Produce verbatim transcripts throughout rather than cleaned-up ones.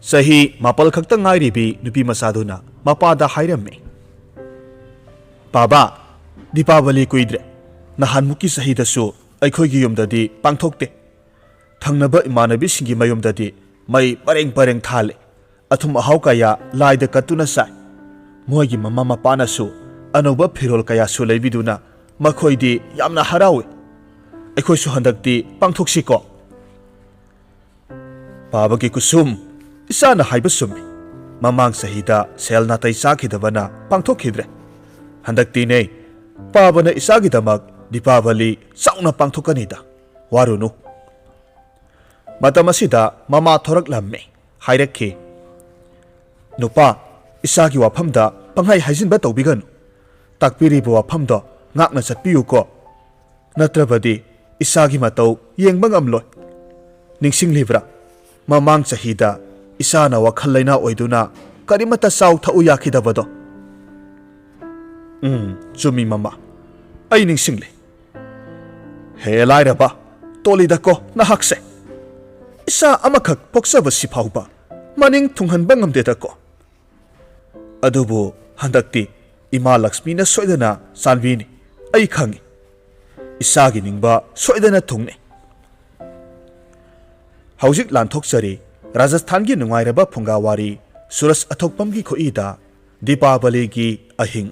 ꯆꯍꯤ ꯃꯥꯄꯜ ꯈꯛꯇ ꯉꯥꯏꯔꯤꯕꯤ ꯅꯨꯄꯤ ꯃꯆꯥꯗꯨꯅ ꯃꯄꯥꯗ ꯍꯥꯏꯔꯝꯃꯤ, "ꯄꯥꯕꯥ, ꯗꯤꯄꯥꯕꯂꯤ ꯀꯨꯏꯗ꯭ꯔꯦ꯫ ꯅꯍꯥꯟꯃꯨꯛꯀꯤ ꯆꯍꯤꯗꯁꯨ ꯑꯩꯈꯣꯏꯒꯤ ꯌꯨꯝꯗꯗꯤ ꯄꯥꯡꯊꯣꯛꯇꯦ꯫ ꯊꯪꯅꯕ ꯏꯃꯥꯟꯅꯕꯤꯁꯤꯡꯒꯤ ꯃꯌꯨꯝꯗꯗꯤ ꯃꯩ ꯄꯔꯦꯡ ꯄꯔꯦꯡ ꯊꯥꯜꯂꯦ꯫ ꯑꯊꯨꯝ ꯑꯍꯥꯎ ꯀꯌꯥ ꯂꯥꯏꯗ ꯀꯠꯇꯨꯅ ꯆꯥꯏ꯫ ꯃꯣꯏꯒꯤ ꯃꯃꯥ ꯃꯄꯥꯅꯁꯨ ꯑꯅꯧꯕ ꯐꯤꯔꯣꯜ ꯀꯌꯥꯁꯨ ꯂꯩꯕꯤꯗꯨꯅ ꯃꯈꯣꯏꯗꯤ ꯌꯥꯝꯅ ꯍꯔꯥꯎꯏ꯫ ꯑꯩꯈꯣꯏꯁꯨ ꯍꯟꯗꯛꯇꯤ ꯄꯥꯡꯊꯣꯛꯁꯤꯀꯣ?" ꯄꯥꯕꯒꯤ ꯀꯨꯁꯨꯝ, ꯏꯆꯥꯅ ꯍꯥꯏꯕ ꯆꯨꯝꯃꯤ꯫ ꯃꯃꯥꯡ ꯆꯍꯤꯗ ꯁꯦꯜ ꯅꯥꯇꯩ ꯆꯥꯈꯤꯗꯕꯅ ꯄꯥꯡꯊꯣꯛꯈꯤꯗ꯭ꯔꯦ꯫ ꯍꯟꯗꯛꯇꯤꯅꯦ, ꯄꯥꯕꯅ ꯏꯆꯥꯒꯤꯗꯃꯛ ꯗꯤꯄꯥꯕꯂꯤ ꯆꯥꯎꯅ ꯄꯥꯡꯊꯣꯛꯀꯅꯤꯗ꯫ ꯋꯥꯔꯨꯅꯨ꯫ ꯃꯇꯝ ꯑꯁꯤꯗ ꯃꯃꯥ ꯊꯣꯔꯛꯂꯝꯃꯤ꯫ ꯍꯥꯏꯔꯛꯈꯤ, "ꯅꯨꯄꯥ, ꯏꯆꯥꯒꯤ ꯋꯥꯐꯝꯗ ꯄꯪꯍꯥꯏ ꯍꯥꯏꯖꯤꯟꯕ ꯇꯧꯕꯤꯒꯅꯨ꯫ ꯇꯥꯛꯄꯤꯔꯤꯕ ꯋꯥꯐꯝꯗꯣ ꯉꯥꯛꯅ ꯆꯠꯄꯤꯌꯨꯀꯣ꯫ ꯅꯠꯇ꯭ꯔꯕꯗꯤ ꯏꯆꯥꯒꯤ ꯃꯇꯧ ꯌꯦꯡꯕ ꯉꯝꯂꯣꯏ꯫ ꯅꯤꯡꯁꯤꯡꯂꯤꯕ꯭ꯔꯥ? ꯃꯃꯥꯡ ꯆꯍꯤꯗ ꯏꯆꯥꯅ ꯋꯥꯈꯜ ꯂꯩꯅꯥ ꯑꯣꯏꯗꯨꯅ ꯀꯔꯤꯃꯠꯇ ꯆꯥꯎ ꯊꯛꯎ ꯌꯥꯈꯤꯗꯕꯗꯣ?" "ꯎꯝ, ꯆꯨꯝꯃꯤ ꯃꯃꯥ꯫ ꯑꯩ ꯅꯤꯡꯁꯤꯡꯂꯦ꯫ ꯍꯦ ꯂꯥꯏꯔꯕ, ꯇꯣꯜꯂꯤꯗꯀꯣ ꯅꯍꯥꯛꯁꯦ꯫ ꯏꯆꯥ ꯑꯃꯈꯛ ꯄꯣꯛꯆꯕꯁꯤ ꯐꯥꯎꯕ ꯃꯅꯤꯡ ꯊꯨꯡꯍꯟꯕ ꯉꯝꯗꯦꯗꯀꯣ꯫ ꯑꯗꯨꯕꯨ ꯍꯟꯗꯛꯇꯤ ꯏꯃꯥ ꯂꯛꯁꯃꯤꯅ ꯁꯣꯏꯗꯅ ꯆꯥꯟꯕꯤꯅꯤ꯫ ꯑꯩ ꯈꯪꯏ꯫ ꯏꯆꯥꯒꯤ ꯅꯤꯡꯕ ꯁꯣꯏꯗꯅ ꯊꯨꯡꯅꯤ꯫" ꯍꯧꯖꯤꯛ ꯂꯥꯟꯊꯣꯛꯆꯔꯤ ꯔꯥꯖꯁꯊꯥꯟꯒꯤ ꯅꯨꯡꯉꯥꯏꯔꯕ ꯐꯨꯡꯒꯥꯋꯥꯔꯤ ꯁꯨꯔꯖ ꯑꯊꯣꯛꯄꯝꯒꯤ ꯈꯨꯠꯏꯗ ꯗꯤꯄꯥꯕꯂꯤꯒꯤ ꯑꯍꯤꯡ꯫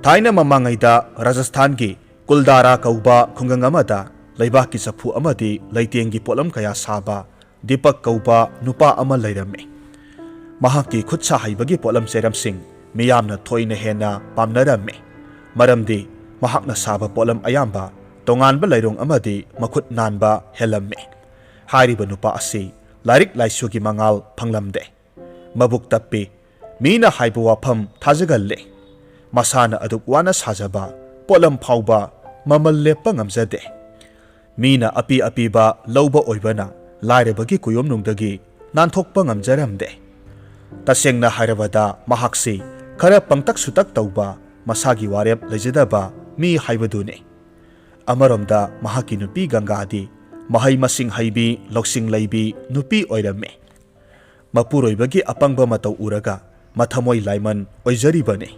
ꯊꯥꯏꯅ ꯃꯃꯥꯡꯉꯩꯗ ꯔꯥꯖꯁꯊꯥꯟꯒꯤ ꯀꯨꯜꯗꯥꯔꯥ ꯀꯧꯕ ꯈꯨꯡꯒꯪ ꯑꯃꯗ ꯂꯩꯕꯥꯛꯀꯤ ꯆꯐꯨ ꯑꯃꯗꯤ ꯂꯩꯇꯦꯡꯒꯤ ꯄꯣꯠꯂꯝ ꯀꯌꯥ ꯁꯥꯕ ꯗꯤꯄꯛ ꯀꯧꯕ ꯅꯨꯄꯥ ꯑꯃ ꯂꯩꯔꯝꯃꯤ꯫ ꯃꯍꯥꯛꯀꯤ ꯈꯨꯠ ꯁꯥ ꯍꯩꯕꯒꯤ ꯄꯣꯠꯂꯝ ꯆꯩꯔꯝꯁꯤꯡ ꯃꯤꯌꯥꯝꯅ ꯊꯣꯏꯅ ꯍꯦꯟꯅ ꯄꯥꯝꯅꯔꯝꯃꯤ꯫ ꯃꯔꯝꯗꯤ ꯃꯍꯥꯛꯅ ꯁꯥꯕ ꯄꯣꯠꯂꯝ ꯑꯌꯥꯝꯕ ꯇꯣꯉꯥꯟꯕ ꯂꯩꯔꯣꯡ ꯑꯃꯗꯤ ꯃꯈꯨꯠ ꯅꯥꯟꯕ ꯍꯦꯜꯂꯝꯃꯤ꯫ ꯍꯥꯏꯔꯤꯕ ꯅꯨꯄꯥ ꯑꯁꯤ ꯂꯥꯏꯔꯤꯛ ꯂꯥꯏꯁꯨꯒꯤ ꯃꯉꯥꯜ ꯐꯪꯂꯝꯗꯦ꯫ ꯃꯕꯨꯛ ꯇꯞꯄꯤ꯫ ꯃꯤꯅ ꯍꯥꯏꯕ ꯋꯥꯐꯝ ꯊꯥꯖꯒꯜꯂꯤ꯫ ꯃꯁꯥꯅ ꯑꯗꯨꯛ ꯋꯥꯅ ꯁꯥꯖꯕ ꯄꯣꯠꯂꯝ ꯐꯥꯎꯕ ꯃꯃꯜ ꯂꯦꯞꯄ ꯉꯝꯖꯗꯦ꯫ ꯃꯤꯅ ꯑꯄꯤ ꯑꯄꯤꯕ ꯂꯧꯕ ꯑꯣꯏꯕꯅ ꯂꯥꯏꯔꯕꯒꯤ ꯀꯨꯌꯣꯝꯅꯨꯡꯗꯒꯤ ꯅꯥꯟꯊꯣꯛꯄ ꯉꯝꯖꯔꯝꯗꯦ꯫ ꯇꯁꯦꯡꯅ ꯍꯥꯏꯔꯕꯗ ꯃꯍꯥꯛꯁꯤ ꯈꯔ ꯄꯪꯇꯛ ꯁꯨꯇꯛ ꯇꯧꯕ, ꯃꯁꯥꯒꯤ ꯋꯥꯔꯦꯞ ꯂꯩꯖꯗꯕ ꯃꯤ ꯍꯥꯏꯕꯗꯨꯅꯤ꯫ ꯑꯃꯔꯣꯝꯗ ꯃꯍꯥꯛꯀꯤ ꯅꯨꯄꯤ ꯒꯪꯒꯥꯗꯤ ꯃꯍꯩ ꯃꯁꯤꯡ ꯍꯩꯕꯤ, ꯂꯧꯁꯤꯡ ꯂꯩꯕꯤ ꯅꯨꯄꯤ ꯑꯣꯏꯔꯝꯃꯤ꯫ ꯃꯄꯨꯔꯣꯏꯕꯒꯤ ꯑꯄꯪꯕ ꯃꯇꯧ ꯎꯔꯒ ꯃꯊꯃꯣꯏ ꯂꯥꯏꯃꯟ ꯑꯣꯏꯖꯔꯤꯕꯅꯤ꯫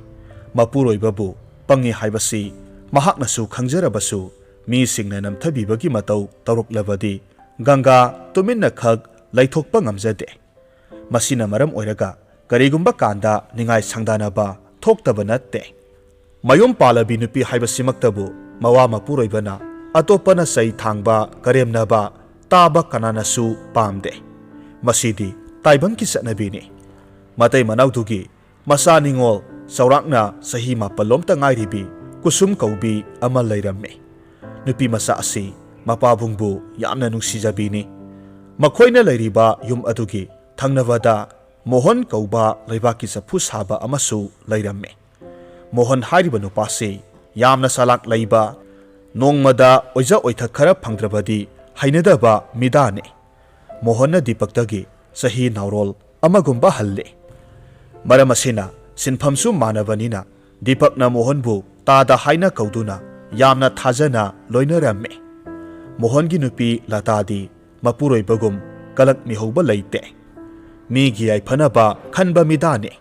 ꯃꯄꯨꯔꯣꯏꯕꯕꯨ ꯄꯪꯉꯤ ꯍꯥꯏꯕꯁꯤ ꯃꯍꯥꯛꯅꯁꯨ ꯈꯪꯖꯔꯕꯁꯨ, ꯃꯤꯁꯤꯡꯅ ꯅꯝꯊꯕꯤꯕꯒꯤ ꯃꯇꯧ ꯇꯧꯔꯛꯂꯕꯗꯤ ꯒꯪꯒꯥ ꯇꯨꯃꯤꯟꯅ ꯈꯛ ꯂꯩꯊꯣꯛꯄ ꯉꯝꯖꯗꯦ꯫ ꯃꯁꯤꯅ ꯃꯔꯝ ꯑꯣꯏꯔꯒ ꯀꯔꯤꯒꯨꯝꯕ ꯀꯥꯟꯗ ꯅꯤꯡꯉꯥꯏ ꯁꯪꯗꯥꯅꯕ ꯊꯣꯛꯇꯕ ꯅꯠꯇꯦ꯫ ꯃꯌꯨꯝ ꯄꯥꯜꯂꯕꯤ ꯅꯨꯄꯤ ꯍꯥꯏꯕꯁꯤꯃꯛꯇꯕꯨ ꯃꯋꯥ ꯃꯄꯨꯔꯣꯏꯕꯅ ꯑꯇꯣꯞꯄꯅ ꯆꯩ ꯊꯥꯡꯕ, ꯀꯔꯦꯝꯅꯕ ꯇꯥꯕ ꯀꯅꯥꯅꯁꯨ ꯄꯥꯝꯗꯦ꯫ ꯃꯁꯤꯗꯤ ꯇꯥꯏꯕꯪꯒꯤ ꯆꯠꯅꯕꯤꯅꯤ꯫ ꯃꯇꯩ ꯃꯅꯥꯎꯗꯨꯒꯤ ꯃꯆꯥ ꯅꯤꯉꯣꯜ ꯆꯥꯎꯔꯥꯛꯅ ꯆꯍꯤ ꯃꯥꯄꯜꯂꯣꯝꯇ ꯉꯥꯏꯔꯤꯕꯤ ꯀꯨꯁꯨꯝ ꯀꯧꯕꯤ ꯑꯃ ꯂꯩꯔꯝꯃꯤ꯫ ꯅꯨꯄꯤ ꯃꯆꯥ ꯑꯁꯤ ꯃꯄꯥꯕꯨꯡꯕꯨ ꯌꯥꯝꯅ ꯅꯨꯡꯁꯤꯖꯕꯤꯅꯤ꯫ ꯃꯈꯣꯏꯅ ꯂꯩꯔꯤꯕ ꯌꯨꯝ ꯑꯗꯨꯒꯤ ꯊꯪꯅꯕꯗ ꯃꯣꯍꯟ ꯀꯧꯕ ꯂꯩꯕꯥꯛꯀꯤ ꯆꯐꯨ ꯁꯥꯕ ꯑꯃꯁꯨ ꯂꯩꯔꯝꯃꯤ꯫ ꯃꯣꯍꯟ ꯍꯥꯏꯔꯤꯕ ꯅꯨꯄꯥꯁꯤ ꯌꯥꯝꯅ ꯆꯂꯥꯛ ꯂꯩꯕ, ꯅꯣꯡꯃꯗ ꯑꯣꯏꯖ ꯑꯣꯏꯊꯛ ꯈꯔ ꯐꯪꯗ꯭ꯔꯕꯗꯤ ꯍꯩꯅꯗꯕ ꯃꯤꯗꯥꯅꯤ꯫ ꯃꯣꯍꯟꯅ ꯗꯤꯄꯛꯇꯒꯤ ꯆꯍꯤ ꯅꯥꯎꯔꯣꯜ ꯑꯃꯒꯨꯝꯕ ꯍꯜꯂꯤ꯫ ꯃꯔꯝ ꯑꯁꯤꯅ ꯁꯤꯟꯐꯝꯁꯨ ꯃꯥꯟꯅꯕꯅꯤꯅ ꯗꯤꯄꯛꯅ ꯃꯣꯍꯟꯕꯨ ꯇꯥꯗ ꯍꯥꯏꯅ ꯀꯧꯗꯨꯅ ꯌꯥꯝꯅ ꯊꯥꯖꯅ ꯂꯣꯏꯅꯔꯝꯃꯤ꯫ ꯃꯣꯍꯟꯒꯤ ꯅꯨꯄꯤ ꯂꯇꯥꯗꯤ ꯃꯄꯨꯔꯣꯏꯕꯒꯨꯝ ꯀꯂꯛ ꯃꯤꯍꯧꯕ ꯂꯩꯇꯦ꯫ ꯃꯤꯒꯤ ꯌꯥꯏꯐꯅꯕ ꯈꯟꯕ ꯃꯤꯗꯥꯅꯤ꯫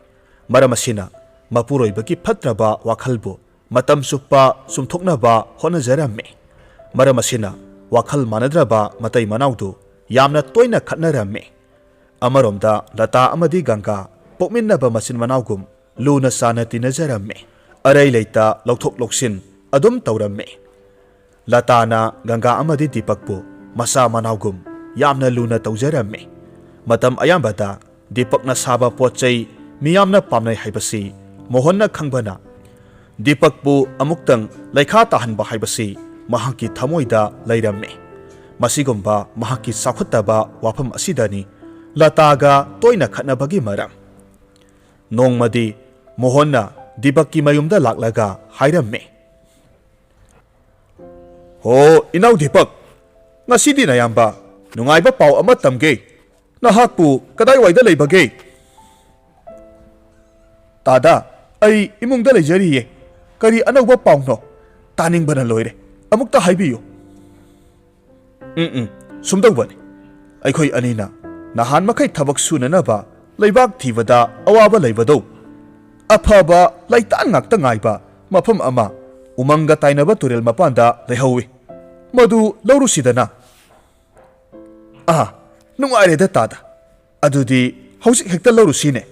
ꯃꯔꯝ ꯑꯁꯤꯅ ꯃꯄꯨꯔꯣꯏꯕꯒꯤ ꯐꯠꯇ꯭ꯔꯕ ꯋꯥꯈꯜꯕꯨ ꯃꯇꯝ ꯆꯨꯞꯄ ꯆꯨꯝꯊꯣꯛꯅꯕ ꯍꯣꯠꯅꯖꯔꯝꯃꯤ꯫ ꯃꯔꯝ ꯑꯁꯤꯅ ꯋꯥꯈꯜ ꯃꯥꯟꯅꯗ꯭ꯔꯕ ꯃꯇꯩ ꯃꯅꯥꯎꯗꯨ ꯌꯥꯝꯅ ꯇꯣꯏꯅ ꯈꯠꯅꯔꯝꯃꯤ꯫ ꯑꯃꯔꯣꯝꯗ ꯂꯇꯥ ꯑꯃꯗꯤ ꯒꯪꯒꯥ ꯄꯣꯛꯃꯤꯟꯅꯕ ꯃꯆꯤꯟ ꯃꯅꯥꯎꯒꯨꯝ ꯂꯨꯅ ꯆꯥꯟꯅ ꯇꯤꯟꯅꯖꯔꯝꯃꯤ꯫ ꯑꯔꯩ ꯂꯩꯇ ꯂꯧꯊꯣꯛ ꯂꯧꯁꯤꯟ ꯑꯗꯨꯝ ꯇꯧꯔꯝꯃꯤ꯫ ꯂꯇꯥꯅ ꯒꯪꯒꯥ ꯑꯃꯗꯤ ꯗꯤꯄꯛꯄꯨ ꯃꯆꯥ ꯃꯅꯥꯎꯒꯨꯝ ꯌꯥꯝꯅ ꯂꯨꯅ ꯇꯧꯖꯔꯝꯃꯤ꯫ ꯃꯇꯝ ꯑꯌꯥꯝꯕꯗ ꯗꯤꯄꯛꯅ ꯁꯥꯕ ꯄꯣꯠ ꯆꯩ ꯃꯤꯌꯥꯝꯅ ꯄꯥꯝꯅꯩ ꯍꯥꯏꯕꯁꯤ ꯃꯣꯍꯟꯅ ꯈꯪꯕꯅ, ꯗꯤꯄꯛꯄꯨ ꯑꯃꯨꯛꯇꯪ ꯂꯩꯈꯥ ꯇꯥꯍꯟꯕ ꯍꯥꯏꯕꯁꯤ ꯃꯍꯥꯛꯀꯤ ꯊꯃꯣꯏꯗ ꯂꯩꯔꯝꯃꯤ꯫ ꯃꯁꯤꯒꯨꯝꯕ ꯃꯍꯥꯛꯀꯤ ꯆꯥꯎꯈꯠꯇꯕ ꯋꯥꯐꯝ ꯑꯁꯤꯗꯅꯤ ꯂꯇꯥꯒ ꯇꯣꯏꯅ ꯈꯠꯅꯕꯒꯤ ꯃꯔꯝ꯫ ꯅꯣꯡꯃꯗꯤ ꯃꯣꯍꯟꯅ ꯗꯤꯄꯛꯀꯤ ꯃꯌꯨꯝꯗ ꯂꯥꯛꯂꯒ ꯍꯥꯏꯔꯝꯃꯤ, "ꯍꯣ, ꯏꯅꯥꯎ ꯗꯤꯄꯛ, ꯉꯁꯤꯗꯤ ꯅꯌꯥꯝꯕ ꯅꯨꯡꯉꯥꯏꯕ ꯄꯥꯎ ꯑꯃ ꯇꯝꯒꯦ꯫ ꯅꯍꯥꯛꯄꯨ ꯀꯗꯥꯏꯋꯥꯏꯗ ꯂꯩꯕꯒꯦ?" "ꯇꯥꯗꯥ, ꯑꯩ ꯏꯃꯨꯡꯗ ꯂꯩꯖꯔꯤꯌꯦ꯫ ꯀꯔꯤ ꯑꯅꯧꯕ ꯄꯥꯎꯅꯣ? ꯇꯥꯅꯤꯡꯕꯅ ꯂꯣꯏꯔꯦ꯫ ꯑꯃꯨꯛꯇ ꯍꯥꯏꯕꯤꯌꯨ꯫ ꯎꯝ, ꯎꯝ, ꯁꯨꯝꯗꯧꯕꯅꯤ꯫ ꯑꯩꯈꯣꯏ ꯑꯅꯤꯅ ꯅꯍꯥꯟ ꯃꯈꯩ ꯊꯕꯛ ꯁꯨꯅꯅꯕ ꯂꯩꯕꯥꯛ ꯊꯤꯕꯗ ꯑꯋꯥꯕ ꯂꯩꯕꯗꯧ, ꯑꯐꯕ ꯂꯩꯇꯥꯟ ꯉꯥꯛꯇ ꯉꯥꯏꯕ ꯃꯐꯝ ꯑꯃ ꯎꯃꯪꯒ ꯇꯥꯏꯅꯕ ꯇꯨꯔꯦꯜ ꯃꯄꯥꯟꯗ ꯂꯩꯍꯧꯏ꯫ ꯃꯗꯨ ꯂꯧꯔꯨꯁꯤꯗꯅ꯫ ꯑꯥ, ꯅꯨꯡꯉꯥꯏꯔꯦꯗ ꯇꯥꯗ꯫ ꯑꯗꯨꯗꯤ ꯍꯧꯖꯤꯛ ꯍꯦꯛꯇ ꯂꯧꯔꯨꯁꯤꯅꯦ꯫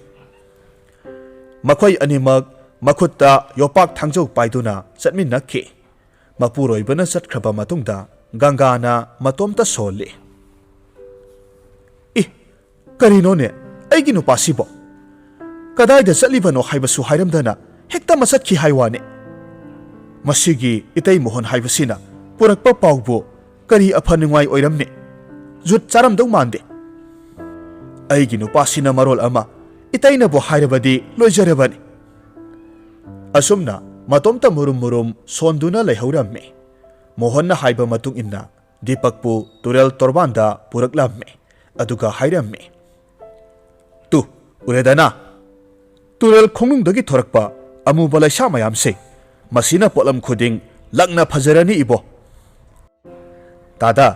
ꯃꯈꯣꯏ ꯑꯅꯤꯃꯛ ꯃꯈꯨꯠꯇ ꯌꯣꯄꯥꯛ ꯊꯥꯡꯖꯧ ꯄꯥꯏꯗꯨꯅ ꯆꯠꯃꯤꯟꯅꯈꯤ꯫ ꯃꯄꯨꯔꯣꯏꯕꯅ ꯆꯠꯈ꯭ꯔꯕ ꯃꯇꯨꯡꯗ ꯒꯪꯒꯥꯅ ꯃꯇꯣꯝꯇ ꯁꯣꯜꯂꯤ꯫ "ꯏ, ꯀꯔꯤꯅꯣꯅꯦ, ꯑꯩꯒꯤ ꯅꯨꯄꯥꯁꯤꯕꯣ? ꯀꯗꯥꯏꯗ ꯆꯠꯂꯤꯕꯅꯣ ꯍꯥꯏꯕꯁꯨ ꯍꯥꯏꯔꯝꯗꯅ ꯍꯦꯛꯇ ꯃꯆꯠꯈꯤ ꯍꯥꯏ ꯋꯥꯅꯦ꯫ ꯃꯁꯤꯒꯤ ꯏꯇꯩ ꯃꯣꯍꯟ ꯍꯥꯏꯕꯁꯤꯅ ꯄꯨꯔꯛꯄ ꯄꯥꯎꯕꯨ ꯀꯔꯤ ꯑꯐ ꯅꯨꯡꯉꯥꯏ ꯑꯣꯏꯔꯝꯅꯤ? ꯖꯨꯠ ꯆꯥꯔꯝꯗꯧ ꯃꯥꯟꯗꯦ꯫ ꯑꯩꯒꯤ ꯅꯨꯄꯥꯁꯤꯅ ꯃꯔꯣꯜ ꯑꯃ, ꯏꯇꯩꯅꯕꯨ ꯍꯥꯏꯔꯕꯗꯤ ꯂꯣꯏꯖꯔꯕꯅꯤ"꯫ ꯑꯁꯨꯝꯅ ꯃꯇꯣꯝꯇ ꯃꯨꯔꯨꯝ ꯃꯨꯔꯨꯝ ꯁꯣꯟꯗꯨꯅ ꯂꯩꯍꯧꯔꯝꯃꯤ꯫ ꯃꯣꯍꯟꯅ ꯍꯥꯏꯕ ꯃꯇꯨꯡ ꯏꯟꯅ ꯗꯤꯄꯛꯄꯨ ꯇꯨꯔꯦꯜ ꯇꯣꯔꯕꯥꯟꯗ ꯄꯨꯔꯛꯂꯝꯃꯤ꯫ ꯑꯗꯨꯒ ꯍꯥꯏꯔꯝꯃꯤ, "ꯇꯨ, ꯎꯔꯦꯗꯅ? ꯇꯨꯔꯦꯜ ꯈꯣꯡꯅꯨꯡꯗꯒꯤ ꯊꯣꯔꯛꯄ ꯑꯃꯨꯕ ꯂꯩꯁꯥ ꯃꯌꯥꯝꯁꯦ꯫ ꯃꯁꯤꯅ ꯄꯣꯠꯂꯝ ꯈꯨꯗꯤꯡ ꯂꯪꯅ ꯐꯖꯔꯅꯤ ꯏꯕꯣ꯫ ꯇꯥꯗ,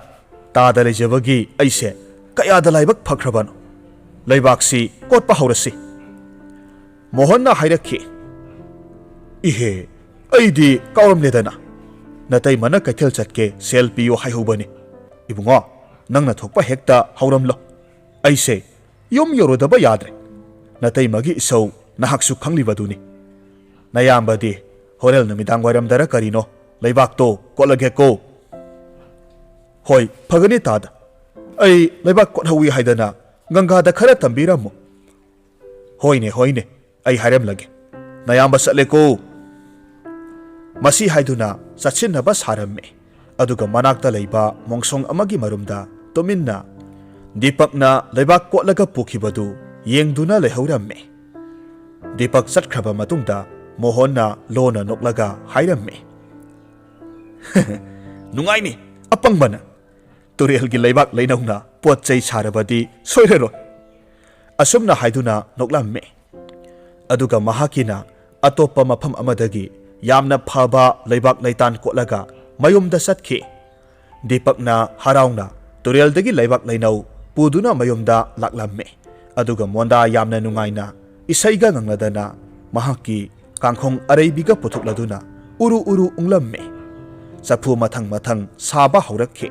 ꯇꯥꯗ ꯂꯩꯖꯕꯒꯤ ꯑꯩꯁꯦ ꯀꯌꯥꯗ ꯂꯥꯏꯕꯛ ꯐꯈ꯭ꯔꯕꯅꯣ꯫ ꯂꯩꯕꯥꯛꯁꯤ ꯀꯣꯠꯄ ꯍꯧꯔꯁꯤ"꯫ ꯃꯣꯍꯟꯅ ꯍꯥꯏꯔꯛꯈꯤ, "ꯏꯍꯦ, ꯑꯩꯗꯤ ꯀꯥꯎꯔꯝꯂꯦꯗꯅ꯫ ꯅꯇꯩꯃꯅ ꯀꯩꯊꯦꯜ ꯆꯠꯀꯦ ꯁꯦꯜ ꯄꯤꯌꯣ ꯍꯥꯏꯍꯧꯕꯅꯤ꯫ ꯏꯕꯨꯡꯉꯣ, ꯅꯪꯅ ꯊꯣꯛꯄ ꯍꯦꯛꯇ ꯍꯧꯔꯝꯂꯣ꯫ ꯑꯩꯁꯦ ꯌꯨꯝ ꯌꯧꯔꯨꯗꯕ ꯌꯥꯗ꯭ꯔꯦ꯫ ꯅꯇꯩꯃꯒꯤ ꯏꯁꯧ ꯅꯍꯥꯛꯁꯨ ꯈꯪꯂꯤꯕꯗꯨꯅꯤ꯫ ꯅꯌꯥꯝꯕꯗꯤ ꯍꯣꯔꯦꯟ ꯅꯨꯃꯤꯗꯥꯡ ꯋꯥꯏꯔꯝꯗꯔ ꯀꯔꯤꯅꯣ ꯂꯩꯕꯥꯛꯇꯣ ꯀꯣꯠꯂꯒꯦꯀꯣ"꯫ "ꯍꯣꯏ, ꯐꯒꯅꯤ ꯇꯥꯗ꯫ ꯑꯩ ꯂꯩꯕꯥꯛ ꯀꯣꯠꯍꯧꯏ ꯍꯥꯏꯗꯅ ꯒꯪꯒꯥꯗ ꯈꯔ ꯇꯝꯕꯤꯔꯝꯃꯨ"꯫ "ꯍꯣꯏꯅꯦ, ꯍꯣꯏꯅꯦ, ꯑꯩ ꯍꯥꯏꯔꯝꯂꯒꯦ꯫ ꯅꯌꯥꯝꯕ ꯆꯠꯂꯦꯀꯣ"꯫ ꯃꯁꯤ ꯍꯥꯏꯗꯨꯅ ꯆꯠꯁꯤꯟꯅꯕ ꯁꯥꯔꯝꯃꯤ꯫ ꯑꯗꯨꯒ ꯃꯅꯥꯛꯇ ꯂꯩꯕ ꯃꯣꯡꯁꯣꯡ ꯑꯃꯒꯤ ꯃꯔꯨꯝꯗ ꯇꯨꯃꯤꯟꯅ ꯗꯤꯄꯛꯅ ꯂꯩꯕꯥꯛ ꯀꯣꯠꯂꯒ ꯄꯨꯈꯤꯕꯗꯨ ꯌꯦꯡꯗꯨꯅ ꯂꯩꯍꯧꯔꯝꯃꯤ꯫ ꯗꯤꯄꯛ ꯆꯠꯈ꯭ꯔꯕ ꯃꯇꯨꯡꯗ ꯃꯣꯍꯟꯅ ꯂꯣꯟꯅ ꯅꯣꯛꯂꯒ ꯍꯥꯏꯔꯝꯃꯤ, "ꯅꯨꯡꯉꯥꯏꯅꯤ, ꯑꯄꯪꯕꯅ꯫ ꯇꯨꯔꯦꯜꯒꯤ ꯂꯩꯕꯥꯛ ꯂꯩꯅꯧꯅ ꯄꯣꯠ ꯆꯩ ꯁꯥꯔꯕꯗꯤ ꯁꯣꯏꯔꯔꯣꯏ"꯫ ꯑꯁꯨꯝꯅ ꯍꯥꯏꯗꯨꯅ ꯅꯣꯛꯂꯝꯃꯤ꯫ ꯑꯗꯨꯒ ꯃꯍꯥꯛꯀꯤꯅ ꯑꯇꯣꯞꯄ ꯃꯐꯝ ꯑꯃꯗꯒꯤ ꯌꯥꯝꯅ ꯐꯕ ꯂꯩꯕꯥꯛ ꯂꯩꯇꯥꯟ ꯀꯣꯠꯂꯒ ꯃꯌꯨꯝꯗ ꯆꯠꯈꯤ꯫ ꯗꯤꯄꯛꯅ ꯍꯔꯥꯎꯅ ꯇꯨꯔꯦꯜꯗꯒꯤ ꯂꯩꯕꯥꯛ ꯂꯩꯅꯧ ꯄꯨꯗꯨꯅ ꯃꯌꯨꯝꯗ ꯂꯥꯛꯂꯝꯃꯤ꯫ ꯑꯗꯨꯒ ꯃꯣꯟꯗꯥ ꯌꯥꯝꯅ ꯅꯨꯡꯉꯥꯏꯅ ꯏꯁꯩꯒ ꯉꯪꯂꯗꯅ ꯃꯍꯥꯛꯀꯤ ꯀꯥꯡꯈꯣꯡ ꯑꯔꯩꯕꯤꯒ ꯄꯨꯊꯣꯛꯂꯗꯨꯅ ꯎꯔꯨ ꯎꯔꯨ ꯎꯪꯂꯝꯃꯤ꯫ ꯆꯐꯨ ꯃꯊꯪ ꯃꯊꯪ ꯁꯥꯕ ꯍꯧꯔꯛꯈꯤ꯫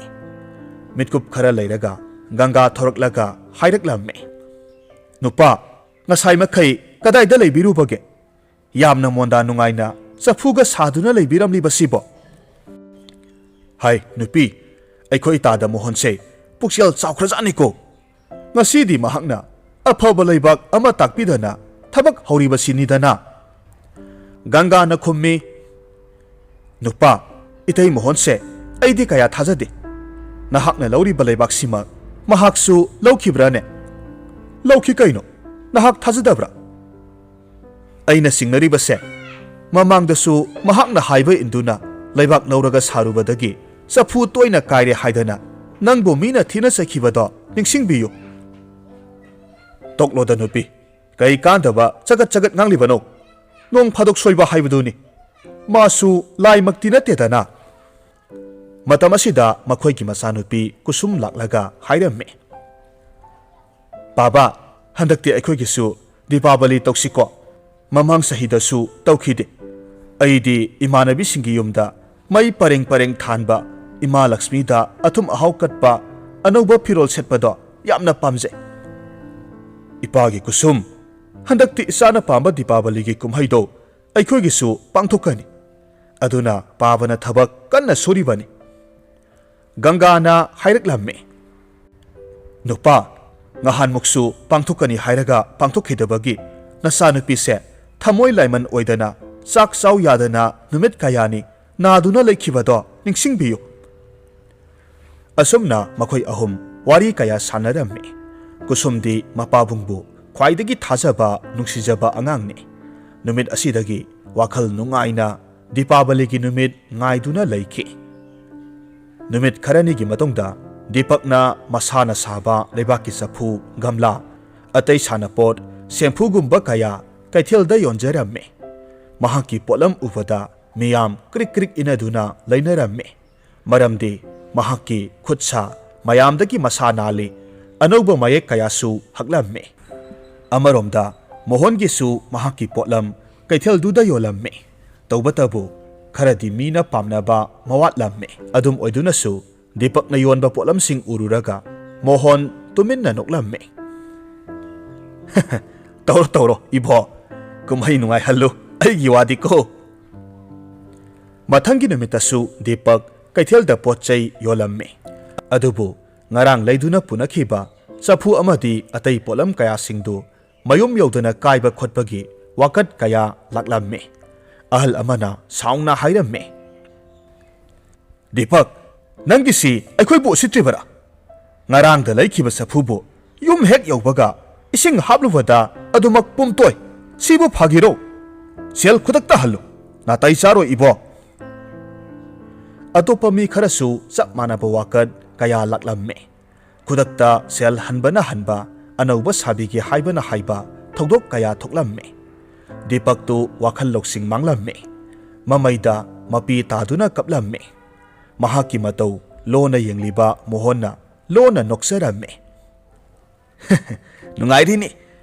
ꯃꯤꯠꯀꯨꯞ ꯈꯔ ꯂꯩꯔꯒ ꯒꯪꯒꯥ ꯊꯣꯔꯛꯂꯒ ꯍꯥꯏꯔꯛꯂꯝꯃꯤ, "ꯅꯨꯄꯥ, ꯉꯁꯥꯏ ꯃꯈꯩ ꯀꯗꯥꯏꯗ ꯂꯩꯕꯤꯔꯨꯕꯒꯦ? ꯌꯥꯝꯅ ꯃꯣꯟꯗꯥ ꯅꯨꯡꯉꯥꯏꯅ ꯆꯐꯨꯒ ꯁꯥꯗꯨꯅ ꯂꯩꯕꯤꯔꯝꯂꯤꯕꯁꯤꯕꯣ?" "ꯍꯥꯏ ꯅꯨꯄꯤ, ꯑꯩꯈꯣꯏ ꯇꯥꯗ ꯃꯣꯍꯟꯁꯦ ꯄꯨꯛꯆꯦꯜ ꯆꯥꯎꯈ꯭ꯔꯖꯥꯠꯅꯤꯀꯣ꯫ ꯉꯁꯤꯗꯤ ꯃꯍꯥꯛꯅ ꯑꯐꯕ ꯂꯩꯕꯥꯛ ꯑꯃ ꯇꯥꯛꯄꯤꯗꯅ ꯊꯕꯛ ꯍꯧꯔꯤꯕꯁꯤꯅꯤꯗꯅ?" ꯒꯪꯒꯥꯅ ꯈꯨꯝꯃꯤ, "ꯅꯨꯄꯥ, ꯏꯇꯩ ꯃꯣꯍꯟꯁꯦ ꯑꯩꯗꯤ ꯀꯌꯥ ꯊꯥꯖꯗꯦ꯫ ꯅꯍꯥꯛꯅ ꯂꯧꯔꯤꯕ ꯂꯩꯕꯥꯛꯁꯤꯃꯛ ꯃꯍꯥꯛꯁꯨ ꯂꯧꯈꯤꯕ꯭ꯔꯥꯅꯦ?" "ꯂꯧꯈꯤ ꯀꯩꯅꯣ, ꯅꯍꯥꯛ ꯊꯥꯖꯗꯕ꯭ꯔꯥ? ꯑꯩꯅ ꯆꯤꯡꯅꯔꯤꯕꯁꯦ ꯃꯃꯥꯡꯗꯁꯨ ꯃꯍꯥꯛꯅ ꯍꯥꯏꯕ ꯏꯟꯗꯨꯅ ꯂꯩꯕꯥꯛ ꯂꯧꯔꯒ ꯁꯥꯔꯨꯕꯗꯒꯤ ꯆꯐꯨ ꯇꯣꯏꯅ ꯀꯥꯏꯔꯦ ꯍꯥꯏꯗꯅ ꯅꯪꯕꯨ ꯃꯤꯅ ꯊꯤꯅ ꯆꯩꯈꯤꯕꯗꯣ ꯅꯤꯡꯁꯤꯡꯕꯤꯌꯨ꯫" "ꯇꯣꯛꯂꯣꯗ ꯅꯨꯄꯤ, ꯀꯩ ꯀꯥꯟꯗꯕ ꯆꯒꯠ ꯆꯒꯠ ꯉꯥꯡꯂꯤꯕꯅꯣ? ꯅꯣꯡ ꯐꯥꯗꯣꯛ ꯁꯣꯏꯕ ꯍꯥꯏꯕꯗꯨꯅꯤ꯫ ꯃꯥꯁꯨ ꯂꯥꯏꯃꯛꯇꯤ ꯅꯠꯇꯦꯗꯅ꯫" ꯃꯇꯝ ꯑꯁꯤꯗ ꯃꯈꯣꯏꯒꯤ ꯃꯆꯥꯅꯨꯄꯤ ꯀꯨꯁꯨꯝ ꯂꯥꯛꯂꯒ ꯍꯥꯏꯔꯝꯃꯤ, "ꯕꯥꯕꯥ, ꯍꯟꯗꯛꯇꯤ ꯑꯩꯈꯣꯏꯒꯤꯁꯨ ꯗꯤꯄꯥꯕꯂꯤ ꯇꯧꯁꯤꯀꯣ꯫ ꯃꯃꯥꯡ ꯆꯍꯤꯗꯁꯨ ꯇꯧꯈꯤꯗꯦ꯫ ꯑꯩꯗꯤ ꯏꯃꯥꯟꯅꯕꯤꯁꯤꯡꯒꯤ ꯌꯨꯝꯗ ꯃꯩ ꯄꯔꯦꯡ ꯄꯔꯦꯡ ꯊꯥꯟꯕ, ꯏꯃꯥ ꯂꯛꯁꯃꯤꯗ ꯑꯊꯨꯝ ꯑꯍꯥꯎ ꯀꯠꯄ, ꯑꯅꯧꯕ ꯐꯤꯔꯣꯜ ꯁꯦꯠꯄꯗꯣ ꯌꯥꯝꯅ ꯄꯥꯝꯖꯩ꯫" "ꯏꯄꯥꯒꯤ ꯀꯨꯁꯨꯝ, ꯍꯟꯗꯛꯇꯤ ꯏꯆꯥꯅ ꯄꯥꯝꯕ ꯗꯤꯄꯥꯕꯂꯤꯒꯤ ꯀꯨꯝꯍꯩꯗꯣ ꯑꯩꯈꯣꯏꯒꯤꯁꯨ ꯄꯥꯡꯊꯣꯛꯀꯅꯤ꯫ ꯑꯗꯨꯅ ꯄꯥꯕꯅ ꯊꯕꯛ ꯀꯟꯅ ꯁꯨꯔꯤꯕꯅꯤ꯫" ꯒꯪꯒꯥꯅ ꯍꯥꯏꯔꯛꯂꯝꯃꯤ, "ꯅꯨꯄꯥ, ꯉꯍꯥꯟꯃꯨꯛꯁꯨ ꯄꯥꯡꯊꯣꯛꯀꯅꯤ ꯍꯥꯏꯔꯒ ꯄꯥꯡꯊꯣꯛꯈꯤꯗꯕꯒꯤ ꯅꯆꯥꯅꯨꯄꯤꯁꯦ ꯊꯃꯣꯏ ꯂꯥꯏꯃꯟ ꯑꯣꯏꯗꯅ ꯆꯥꯛ ꯆꯥꯎ ꯌꯥꯗꯅ ꯅꯨꯃꯤꯠ ꯀꯌꯥꯅꯤ ꯅꯥꯗꯨꯅ ꯂꯩꯈꯤꯕꯗꯣ ꯅꯤꯡꯁꯤꯡꯕꯤꯌꯨ꯫" ꯑꯁꯨꯝꯅ ꯃꯈꯣꯏ ꯑꯍꯨꯝ ꯋꯥꯔꯤ ꯀꯌꯥ ꯁꯥꯟꯅꯔꯝꯃꯤ꯫ ꯀꯨꯁꯨꯝꯗꯤ ꯃꯄꯥꯕꯨꯡꯕꯨ ꯈ꯭ꯋꯥꯏꯗꯒꯤ ꯊꯥꯖꯕ, ꯅꯨꯡꯁꯤꯖꯕ ꯑꯉꯥꯡꯅꯤ꯫ ꯅꯨꯃꯤꯠ ꯑꯁꯤꯗꯒꯤ ꯋꯥꯈꯜ ꯅꯨꯡꯉꯥꯏꯅ ꯗꯤꯄꯥꯕꯂꯤꯒꯤ ꯅꯨꯃꯤꯠ ꯉꯥꯏꯗꯨꯅ ꯂꯩꯈꯤ꯫ ꯅꯨꯃꯤꯠ ꯈꯔꯅꯤꯒꯤ ꯃꯇꯨꯡꯗ ꯗꯤꯄꯛꯅ ꯃꯁꯥꯅ ꯁꯥꯕ ꯂꯩꯕꯥꯛꯀꯤ ꯆꯐꯨ, ꯒꯝꯂꯥ, ꯑꯇꯩ ꯁꯥꯟꯅꯄꯣꯠ, ꯁꯦꯝꯐꯨꯒꯨꯝꯕ ꯀꯌꯥ ꯀꯩꯊꯦꯜꯗ ꯌꯣꯟꯖꯔꯝꯃꯤ꯫ ꯃꯍꯥꯛꯀꯤ ꯄꯣꯠꯂꯝ ꯎꯕꯗ ꯃꯤꯌꯥꯝ ꯀ꯭ꯔꯤꯛ ꯀ꯭ꯔꯤꯛ ꯏꯟꯅꯗꯨꯅ ꯂꯩꯅꯔꯝꯃꯤ꯫ ꯃꯔꯝꯗꯤ ꯃꯍꯥꯛꯀꯤ ꯈꯨꯠꯁꯥ ꯃꯌꯥꯝꯗꯒꯤ ꯃꯁꯥ ꯅꯥꯜꯂꯤ, ꯑꯅꯧꯕ ꯃꯌꯦꯛ ꯀꯌꯥꯁꯨ ꯍꯛꯂꯝꯃꯤ꯫ ꯑꯃꯔꯣꯝꯗ ꯃꯣꯍꯟꯒꯤꯁꯨ ꯃꯍꯥꯛꯀꯤ ꯄꯣꯠꯂꯝ ꯀꯩꯊꯦꯜꯗꯨꯗ ꯌꯣꯜꯂꯝꯃꯤ꯫ ꯇꯧꯕꯇꯕꯨ ꯈꯔꯗꯤ ꯃꯤꯅ ꯄꯥꯝꯅꯕ ꯃꯋꯥꯠꯂꯝꯃꯤ꯫ ꯑꯗꯨꯝ ꯑꯣꯏꯗꯨꯅꯁꯨ ꯗꯤꯄꯛꯅ ꯌꯣꯟꯕ ꯄꯣꯠꯂꯝꯁꯤꯡ ꯎꯔꯨꯔꯒ ꯃꯣꯍꯟ ꯇꯨꯃꯤꯟꯅ ꯅꯣꯛꯂꯝꯃꯤ꯫ "ꯇꯧꯔꯣ, ꯇꯧꯔꯣ, ꯏꯕꯣ꯫ ꯀꯨꯝꯍꯩ ꯅꯨꯡꯉꯥꯏꯍꯜꯂꯨ꯫ ꯑꯩꯒꯤ ꯋꯥꯗꯤꯀꯣ꯫" ꯃꯊꯪꯒꯤ ꯅꯨꯃꯤꯠꯇꯁꯨ ꯗꯤꯄꯛ ꯀꯩꯊꯦꯜꯗ ꯄꯣꯠ ꯆꯩ ꯌꯣꯜꯂꯝꯃꯤ꯫ ꯑꯗꯨꯕꯨ ꯉꯔꯥꯡ ꯂꯩꯗꯨꯅ ꯄꯨꯅꯈꯤꯕ ꯆꯐꯨ ꯑꯃꯗꯤ ꯑꯇꯩ ꯄꯣꯠꯂꯝ ꯀꯌꯥꯁꯤꯡꯗꯨ ꯃꯌꯨꯝ ꯌꯧꯗꯅ ꯀꯥꯏꯕ ꯈꯣꯠꯄꯒꯤ ꯋꯥꯀꯠ ꯀꯌꯥ ꯂꯥꯛꯂꯝꯃꯤ꯫ ꯑꯍꯜ ꯑꯃꯅ ꯁꯥꯎꯅ ꯍꯥꯏꯔꯝꯃꯤ, "ꯗꯤꯄꯛ, ꯅꯪꯒꯤꯁꯤ ꯑꯩꯈꯣꯏꯕꯨ ꯎꯁꯤꯠꯇ꯭ꯔꯤꯕꯔꯥ? ꯉꯔꯥꯡꯗ ꯂꯩꯈꯤꯕ ꯆꯐꯨꯕꯨ ꯌꯨꯝ ꯍꯦꯛ ꯌꯧꯕꯒ ꯏꯁꯤꯡ ꯍꯥꯞꯂꯨꯕꯗ ꯑꯗꯨꯃꯛ ꯄꯨꯝꯇꯣꯏ꯫ ꯁꯤꯕꯨ ꯐꯥꯒꯤꯔꯣ? ꯁꯦꯜ ꯈꯨꯗꯛꯇ ꯍꯜꯂꯨ꯫ ꯅꯥꯇꯩ ꯆꯥꯔꯣꯏ, ꯏꯕꯣ꯫" ꯑꯇꯣꯞꯄ ꯃꯤ ꯈꯔꯁꯨ ꯆꯞ ꯃꯥꯟꯅꯕ ꯋꯥꯀꯠ ꯀꯌꯥ ꯂꯥꯛꯂꯝꯃꯤ꯫ ꯈꯨꯗꯛꯇ ꯁꯦꯜ ꯍꯟꯕꯅ ꯍꯟꯕ, ꯑꯅꯧꯕ ꯁꯥꯕꯤꯒꯦ ꯍꯥꯏꯕꯅ ꯍꯥꯏꯕ ꯊꯧꯗꯣꯛ ꯀꯌꯥ ꯊꯣꯛꯂꯝꯃꯤ꯫ ꯗꯤꯄꯛꯇꯨ ꯋꯥꯈꯜ ꯂꯧꯁꯤꯡ ꯃꯥꯡꯂꯝꯃꯤ꯫ ꯃꯃꯩꯗ ꯃꯄꯤ ꯇꯥꯗꯨꯅ ꯀꯞꯂꯝꯃꯤ꯫ ꯃꯍꯥꯛꯀꯤ ꯃꯇꯧ ꯂꯣꯟꯅ ꯌꯦꯡꯂꯤꯕ ꯃꯣꯍꯟꯅ ꯂꯣꯟꯅ ꯅꯣꯛꯆꯔꯝꯃꯤ꯫ "ꯅꯨꯡꯉꯥꯏꯔꯤꯅꯤ꯫